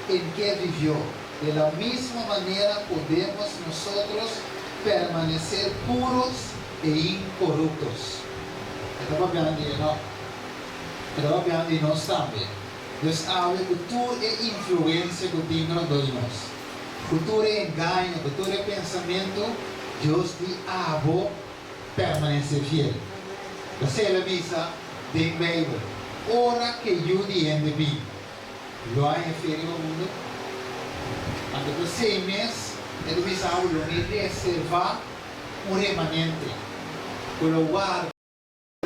en que vivió. De la misma manera podemos nosotros permanecer puros e incorruptos. E ta papiando di Enoc. E ta papiando di nos tambe. Dus awe ku tur e influensia ku tin rondó di nos, ku tur e engaño, ku tur e pensamentu, Dios di abo permanesé fiel. P'esei el a bisa den Beibel, Ora ku e Yu di hende bin, lo haña fe riba mundu? Anto p'esei mes e ta bisa abo, Lo mi reservá un remanente ku lo warda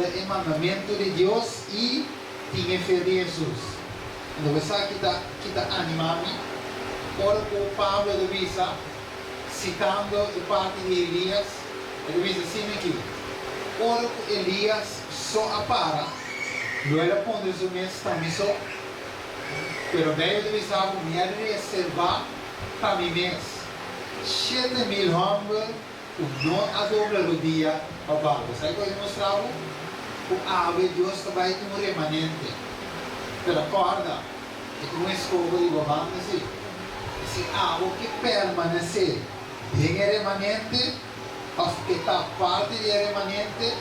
e mandamentu di Dios i tin e fe di Hesus. Anto esaki ta ki ta anima mi ora ku Pablo ta bisa, sitando e parti di Elias, e ta bisa asina aki, Ora ku Elias so a para, lo el a pondre su mes pa mi so? Pero Beibel ta bisa ku mi a reservá pa mi mes 7000 hòmber ku no a dobla rodia pa Baal. Bo sa kiko e mustra bo? Ku awe Dios ta bai tin un remanente. Pero kòrda, e tin un eskoho di bo banda sí. I si abo ke permanesé den e remanente, òf ke ta parti di e remanente,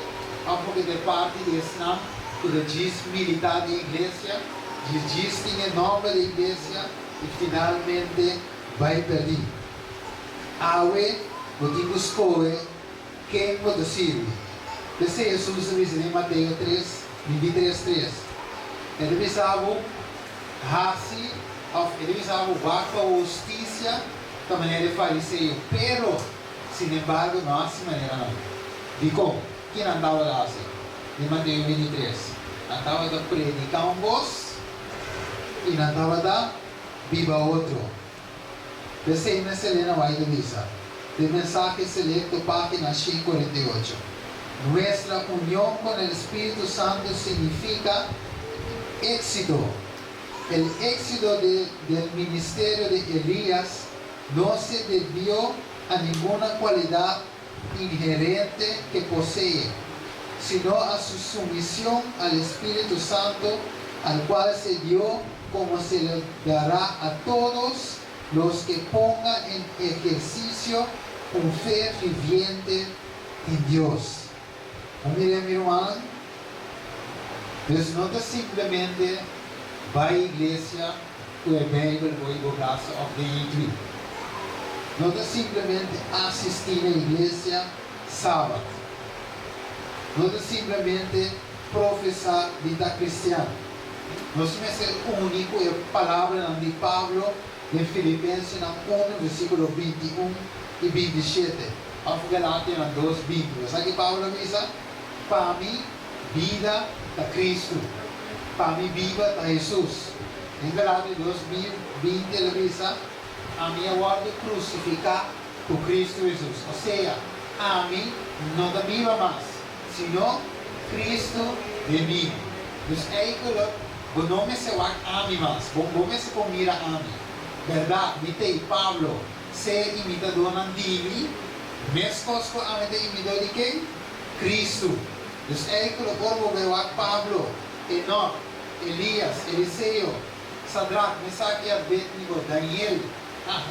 òf bo ke ta e parti di esnan ku ta djis militá den iglesia, djis djis tin e nòmber di iglesia i finalmente bai pèrdí. Awe bo tin ku skohe ken bo ta sirbi. P'esei Hesus a bisa den Mateo tres, 23, tres, E ta bisa bo hasi òf e ta bisa bo wak pa hustisia ta manera e fariseo, pero sinembargo no hasi manera nan. Dikon? Ki nan tabata hasi? Den Mateo 23, nan tabata prediká un kos i nan tabata biba otro. P'esei mes Elena White a bisa, den Mensahe Selecto, página 148, Nuestra unión con el Spiritu Santo significa éxito. El éxito de del ministerio de Elías no se debió a ninguna cualidad inherente que posee, sino a su sumisión al Espíritu Santo, al cual se dio como se le dará a todos los que pongan en ejercicio un fe viviente en Dios. Bo mira mi rumannan? Dus no ta simplemente bai iglesia ku e Beibel bo i bo brasa òf den e kli. No ta simplemente asistí na iglesia sabat. No ta simplemente profesá di ta kristian. Nos mester uni ku e palabranan di Pablo den Filipensenan unu versíkulo 21 i 27, òf Galatianan 2, 20. Bo sa ki Pablo a bisa? Pa mi, bida ta Kristu. Pa mi biba ta Hesus. Den Galatio 2, 20 el a bisa, Ami a wòrdu krusifiká ku Kristu Hesus. Osea, ami no ta biba mas, sino Kristu den mi. Dus eigenlijk, bo no mester wak ami mas, bo bo mester por mira ami. Bèrdat, mi t'ei, Pablo, sea imitadónan di mi, meskos ku ami ta imitadó di ken? Kristu. Dus eigenlijk, ora bo bai wak Pablo, Enok, Elias, Eliseo, Sadrak, Mesak i Abednego, Daniel,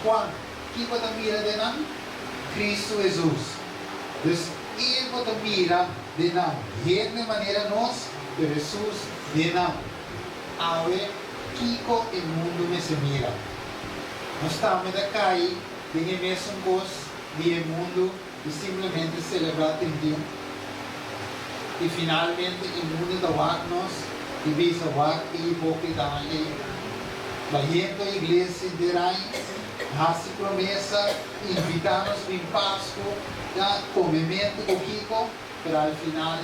Juan, ki bo ta mira den nan? Kristu Hesus. Dus e bo ta mira den nan hende manera nos, pero Hesus den nan. Awe, kiko e mundu mester mira? Nos tambe ta kai den e mesun kos di e mundu i simplemente selebrá 31. I finalmente e mundu ta wak nos i bisa, "Wak e hipókritanan ei, bayendo iglesia henter aña, hasi promesa, invitá nos bin Pasku, ya komementu ku kiko, pero al final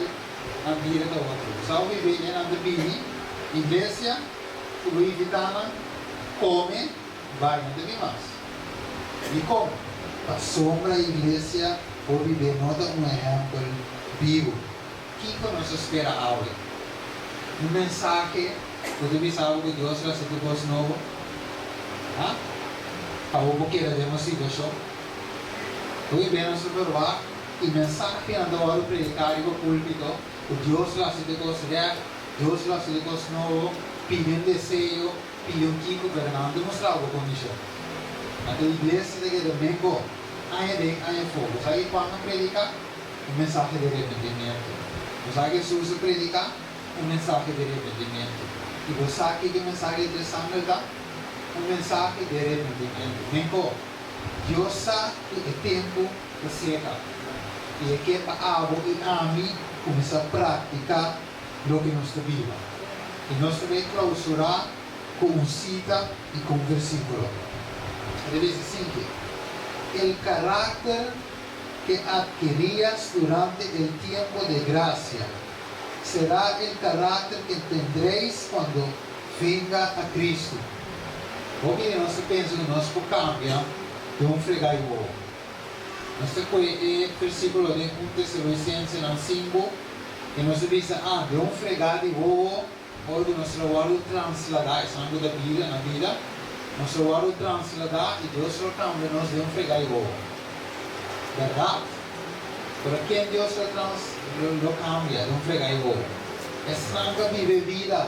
nan bira ta otro." Sa hopi bes nan ta bini iglesia, ku bo invitá nan, kome, bai, no ta bin mas. Dikon? Pasobra iglesia hopi be no ta un ehèmpel bibu. Kiko nos ta spera awe? Un mensahe ku ta bisa bo ku Dios lo hasi tur kos nobo? Ha? Pa bo por keda den un situashon? Hopi be nos ta ferwagt i mensahenan ta wòrdu prediká riba púlpito ku Dios lo hasi tur kos règt, Dios lo hasi tur kos nobo, pidi un deseo, pidi un kiko, pero nan no ta mustra bo kondishon. Anto iglesia ta keda mengo aña den aña afó. Bo sa ki Juan a prediká? Un mensahe di arepentimentu. Bo sa ki Hesus a prediká? Un mensahe di arepentimentu. I bo sa kiko e mensahe di tres angel ta? Un mensahe di arepentimentu. Mengo, Dios sa ku e tempu ta serka i e ke pa abo i ami kuminsá praktiká loke nos ta biba. I nos ta bai klausurá ku un sita i ku un versíkulo. E ta bisa asinke, El karakter que adquirías durante el tiempo de gracia será el carácter que tendréis cuando venga a Cristo. Hopi di nos ta pensa ku nos por kambia den un fregá i wowo. Nos ta kohe e versíkulo den 1 Tesalonicensenan 5 i nos ta bisa, Ah, den un fregá di wowo, ora ku nos lo wòrdu transladá, esnan ku ta bida na bida, nos lo wòrdu transladá i Dios lo kambia nos den un fregá di wowo. Bèrdat? Pero ken Dios lo trans lo kambia den un fregá di wowo? Esnan ku a biba e bida.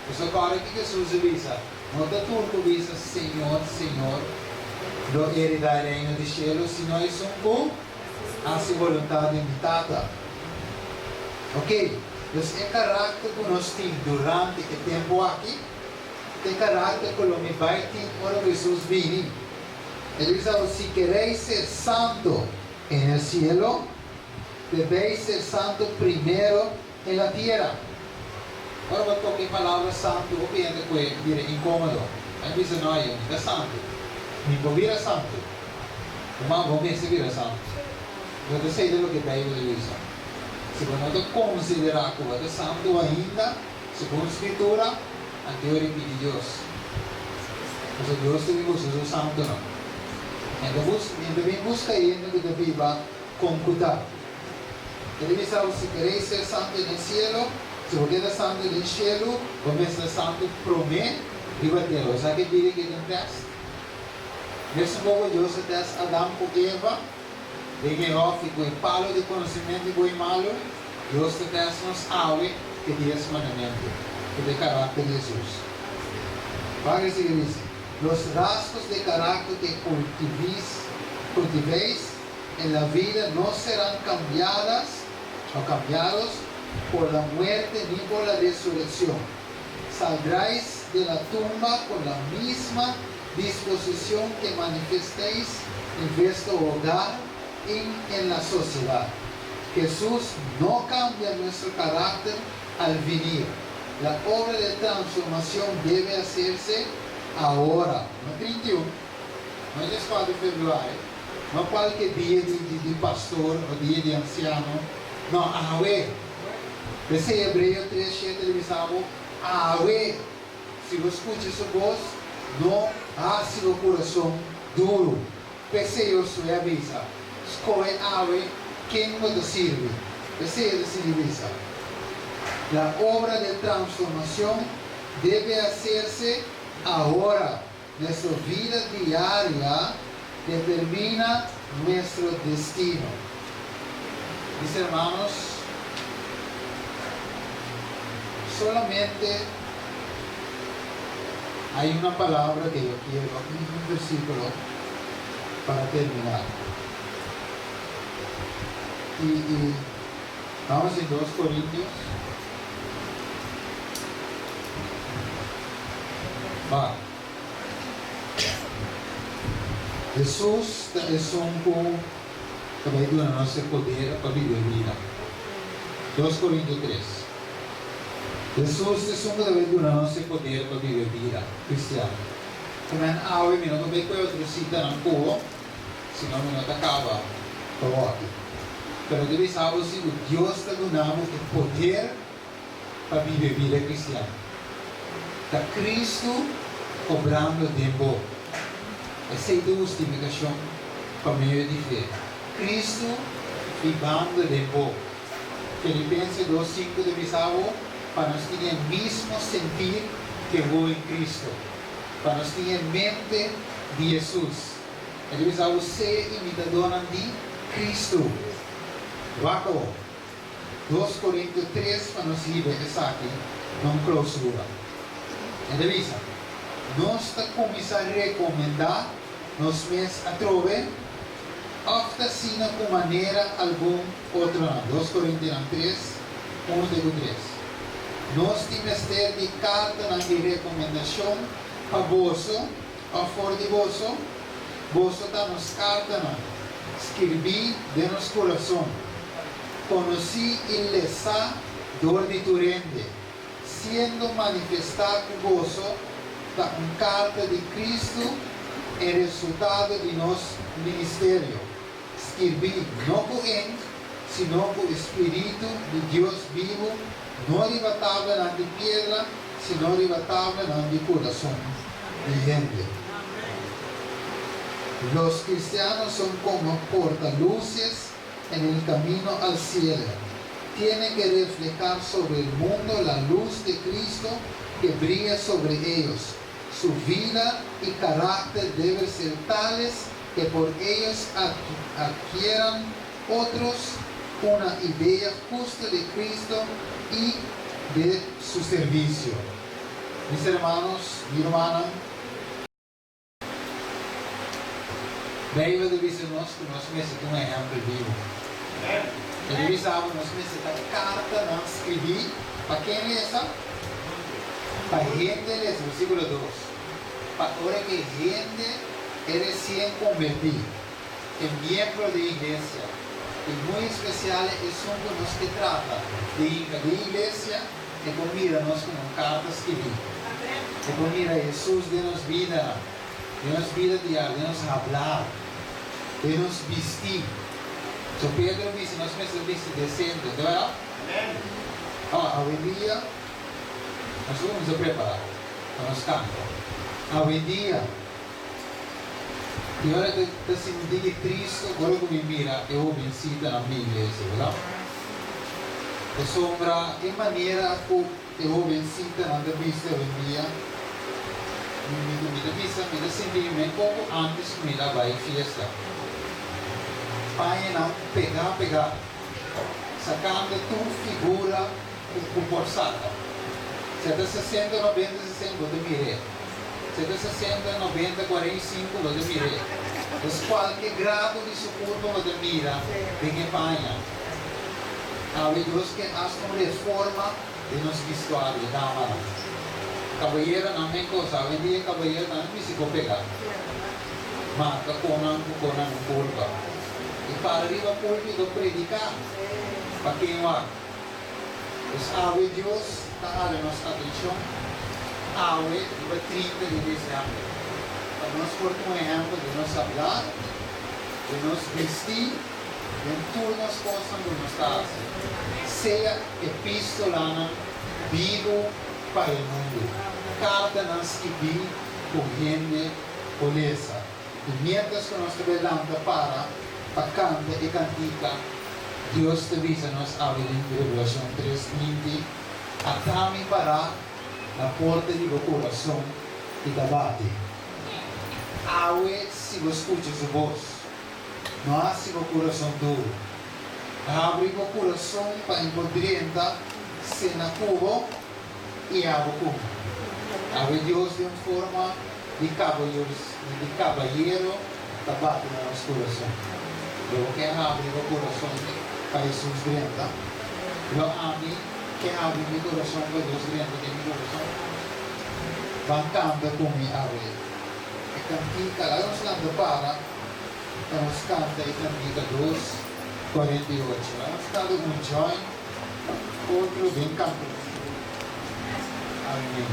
Pasobra kòrda ki Hesus a bisa, No ta tur ku bisa, Señor, Señor, lo heredá e reino di shelu, sino esun ku hasi boluntat di mi Tata. Oke, dus e karakter ku nos tin durante e tempu aki ta e karakter ku lo mi bai tin ora ku Hesus bini. E ta bisa bo, Si kereis ser santo en el cielo, debeis ser santo primero en la tierra. Ora bo toka e palabra santu, hopi hende ku e bira inkómodo. Nan bisa, No, yo mi ta santu. Mi por bira santu. Ruman, bo mester bira santu. Bo ta sei di loke Beibel ta bisa. Si bo no ta konsiderá ku bo ta santu ainda, segun Skritura, anto yo ripiti Dios. Pasobra Dios ta bin buska su santunan. Mi ta bus, mi ta bin buska hende ku ta biba kon ku ta. E ta bisa bo, si kereis ser santu den sielo, si bo keda santu den shelu, bo mester santu promé riba tera. Bo sa ke bida ke ta un tèst? Mesun koko Dios a tèst Adam ku Eva den e hòfi ku e palu di konosementu di bon i malu, Dios ta tèst nos awe ku e dies mandamentu, ku ta e karakter di Hesus. Wak e sigui bisa, Los rasgos de karakter ke kultivis, kultiveis, en la vida no serán cambiadas o cambiados por la muerte ni por la resurrección. Saldráis de la tumba con la misma disposición que manifestéis en vuestro hogar y en la sociedad. Jesús no cambia nuestro carácter al venir. La obra de transformacion debe hacerse ahora, no 31, no 14 di februari, no cualke dia di di pastor o dia di anciano, no, awe. P'esey Hebreo 3, 7 ta bisa bo, Awe, si bo scucha su bos, no haci bo curason duro. P'esey Josué a bisa, Scohe awe ken bo ta sirbi. P'esey e ta sigui bisa, La obra de transformacion debe hacerse ahora. Nuestro vida diaria determina nuestro destino. Mis hermanos, solamente hay una palabra que yo quiero, un versículo para terminar. Y, y vamos en 2 Corintios. Va. Jesús ta esun ku ta bai duna nos e poder pa biba e bida. 2 Corinto 3. Jesús ta esun ku ta bai duna nos e poder pa biba e bida cristiano. Ku men awe mi no ta bai koe otro sitanan ku bo, sino mi no ta kaba pa wòki. Pero mi ta bisa bo si ku Dios ta duna bo e poder pa biba e bida cristiano. Ta Cristo obrando den bo. Esei ta hustificacion pa medio di fe. Cristo bibando den bo. Filipenses 2, 5 ta bisa bo pa nos tin e mismo sentir ke bo en Cristo. Pa nos tin e mente di Jesus. E ta bisa bo sea imitadornan di Cristo. Wak awor. 2 Korintio 3 pa nos hiba esaki na un klousura. E ta bisa, Nos ta kuminsá rekomendá nos mes atrobe òf ta asina ku manera algun otronan? 2 Korintionan 3, 1 te ku 3. Nos tin mester di kartanan di rekomendashon pa boso òf for di boso? Boso ta nos kartanan, skirbí den nos kurason, konosí i lesá dor di tur hende, siendo manifestá ku boso ta un karta di Kristu, e resultado di nos ministerio, skirbí no ku ink, sino ku e spiritu di Dios bibu, no riba tablanan di piedra, sino riba tablanan di kurason di hende. Los cristianos son como portaluces en el camino al cielo. Tienen que reflejar sobre el mundo la luz de Cristo que brilla sobre ellos. Su vida y carácter deben ser tales que por ellos adquieran otros una idea justa de Cristo y de su servicio. Mis hermanos, mi rumannan, Beibel ta bisa nos ku nos mester ta un ehèmpel bibu. E ta bisa bo nos mester ta kartanan skribí pa ken lesa? Pa hende lesa, versíkulo 2. Pa ora ku e hende e resien kombertí, e miembro den iglesia, i muy espesial esun ku nos ke trata di hinka den iglesia, E por mira nos komo un karta skibí. E por mira Hesus den nos bidanan, den nos bida diario, den nos hablar, den nos bistí. So Pedro bisa nos mester bisti desente, ta berdad? Awa, awendia nos ta kuminsá prepará pa nos kanta. Awendia, i ora ta sinti ki tristu ora ku mi mira e hobencitanan di iglesia, berdad? Pasobra e manera ku e hobencitanan ta bisti awendia, mi ku mi ta bisa, mi ta sinti mi men poko antes ku mi ta bai fiesta. Pañanan pegá pegá, sakando tur figura ku por saka. Si a ta 60, 90, 60, bo ta mir'é. Si a ta 60, 90, 45, bo ta mir'é. Dus kualke grado di su kurpa bo ta mira den e paña. Awe Dios ke hasi un reforma den nos bistuario, damanan. Kabayeronan men kos, awendia kabayeronan no mester por pega. Marka konan ku konan no kurpa. I para riba pulpito prediká pa ken wak. Dus awe Dios. ta hala nos atenshon awe riba 30 di desèmber, pa nos por ta un ehèmpel den nos hablar, den nos bistí, den tur nos kosnan ku nos ta hasi. Sea epístolanan bibu pa e mundu, kartanan skibí ku hende por lesa. I miéntras ku nos ta bai lanta para pa kanta e kantika, Dios ta bisa nos awe den Revelashon 3:20, Ata mi pará na porta di bo kurason i ta bati. Awe si bo skucha su bos, no hasi bo kurason duru. Habri bo kurason pa e por drenta sena ku bo i abo ku mi. Awe Dios den un forma di di kabayero ta bati na nos kurason. Lo bo ke habri bo kurason pa Hesus drenta? Lo ami ke habri mi kurason pa Dios drenta den mi kurason? Ban kanta ku mi awe e kantika. Laga nos lanta para pa nos kanta e kantika 248. Laga nos kada un join otro den kantamentu. Amen.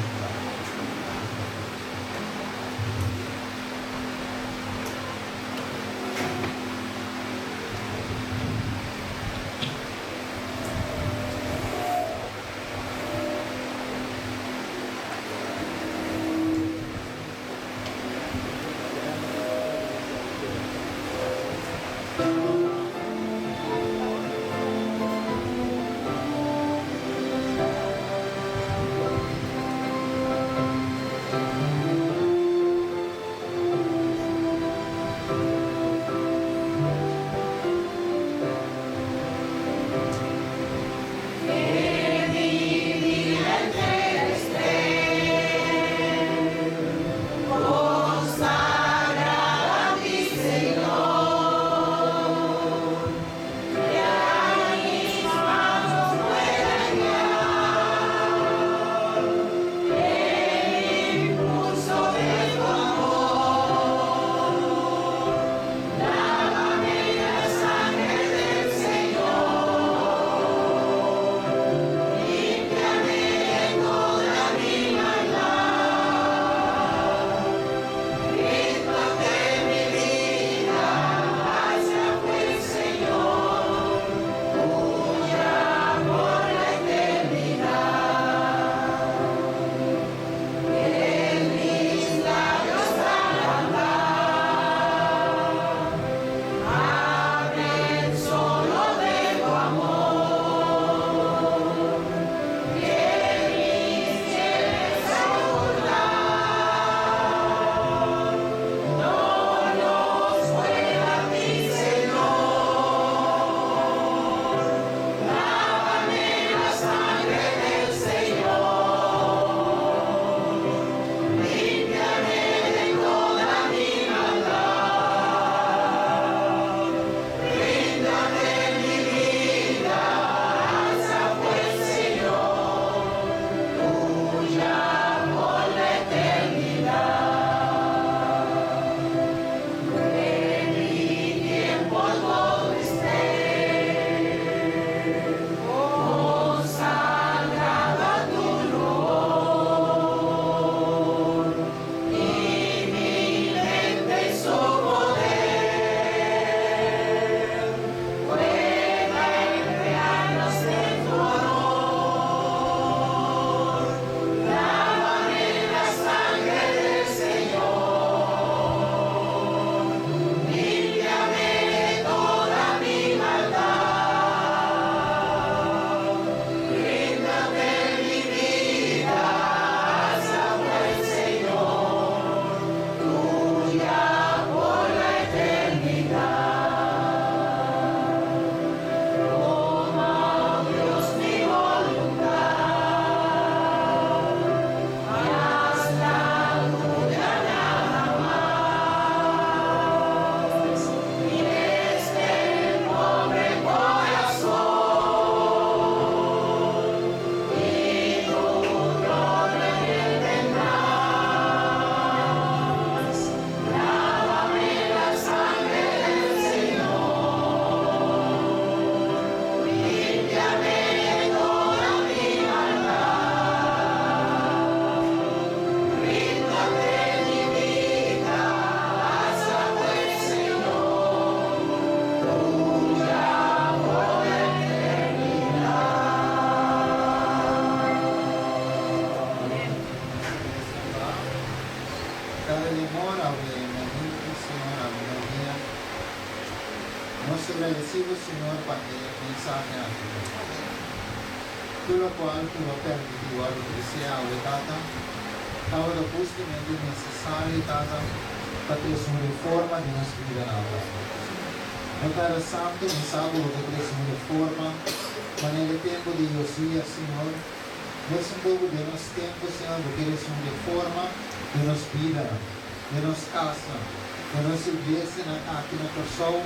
Kada demora awe mainta, Señor, awe merdia. Nos ta gradesí Bo, Señor, pa e mensahe aki. Tur lokual ku Bo a permití wòrdu tresé awe, Tata, tabata hustamente nesesario, Tata, pa trese un reforma den nos bidanan, Tata. No Tata Santu, mi sa ku Bo ta trese un reforma manera e tempu di Josias, Señor. Mes un poco den nos tempo, Señor, bo kere haci un reforma den nos bidanan, den nos casnan, den nos iglesianan aki na Corsou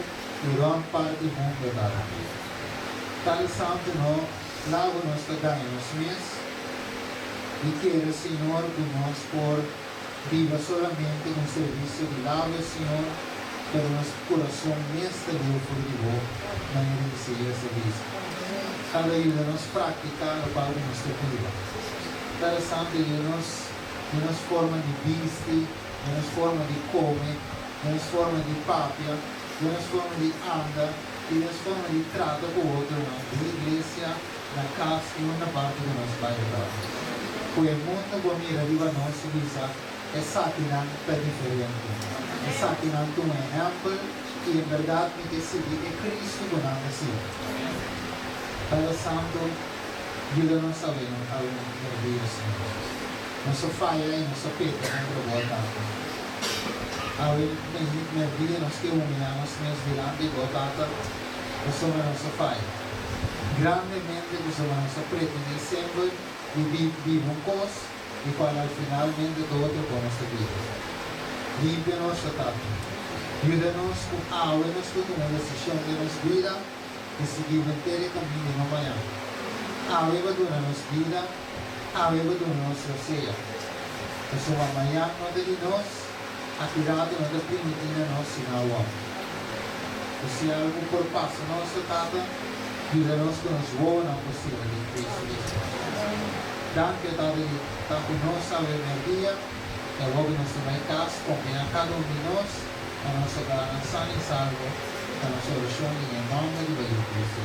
y rond parti mundo, Tata. Tal Santo no lago nos ta gaña nos mes di kere, Señor, cu nos por biba solamente un servicio di labio, Señor, pero nos curason mes ta leu for di Bo, manera Isaías a bisa. Tata yuda nos practica locual cu nos ta biba. Tata Santo yuda nos den nos forma di bisti, den nos forma di come, den nos forma di papia, den nos forma di anda y den nos forma di trata cu otronan den iglesia, na cas y unda parti cu nos bay, Tata. Cu e mundo por mira riba nos y bisa, Esakinan ta diferente. Esakinan ta un ehèmpel i en bèrdat mi ke sigui e Kristu ku nan ta sigui. Tata Santu, yuda nos awe awe merdia, Señor. Nos a faya i nos a peka kontra Bo, Tata. Awe merdia nos ke humiliá nos mes dilanti Bo, Tata, pasobra nos a faya grandemente, pasobra nos a pretendé semper di biba un kos, di cual al finalmente ta otro con nos ta biba. Limpia nos, o Tata. Yuda nos cu awe nos por tuma decision den nos bida di sigui henter e caminda y no mañan. Awe bo duna nos bida, awe bo duna nos rosea. Pasobra mañan no ta di nos, aki rato no ta primiti na nos sino awor. Cu si algo por pasa nos, o Tata, yuda nos cu nos wowonan por sira den Cristo Jesus. Danki Tata di ta ku nos awe merdia i awor ku nos ta bai kas kompañá kada un di nos na nos hogarnan san i salvo ta nos orashon den e nòmber di Bai Yu Kristu.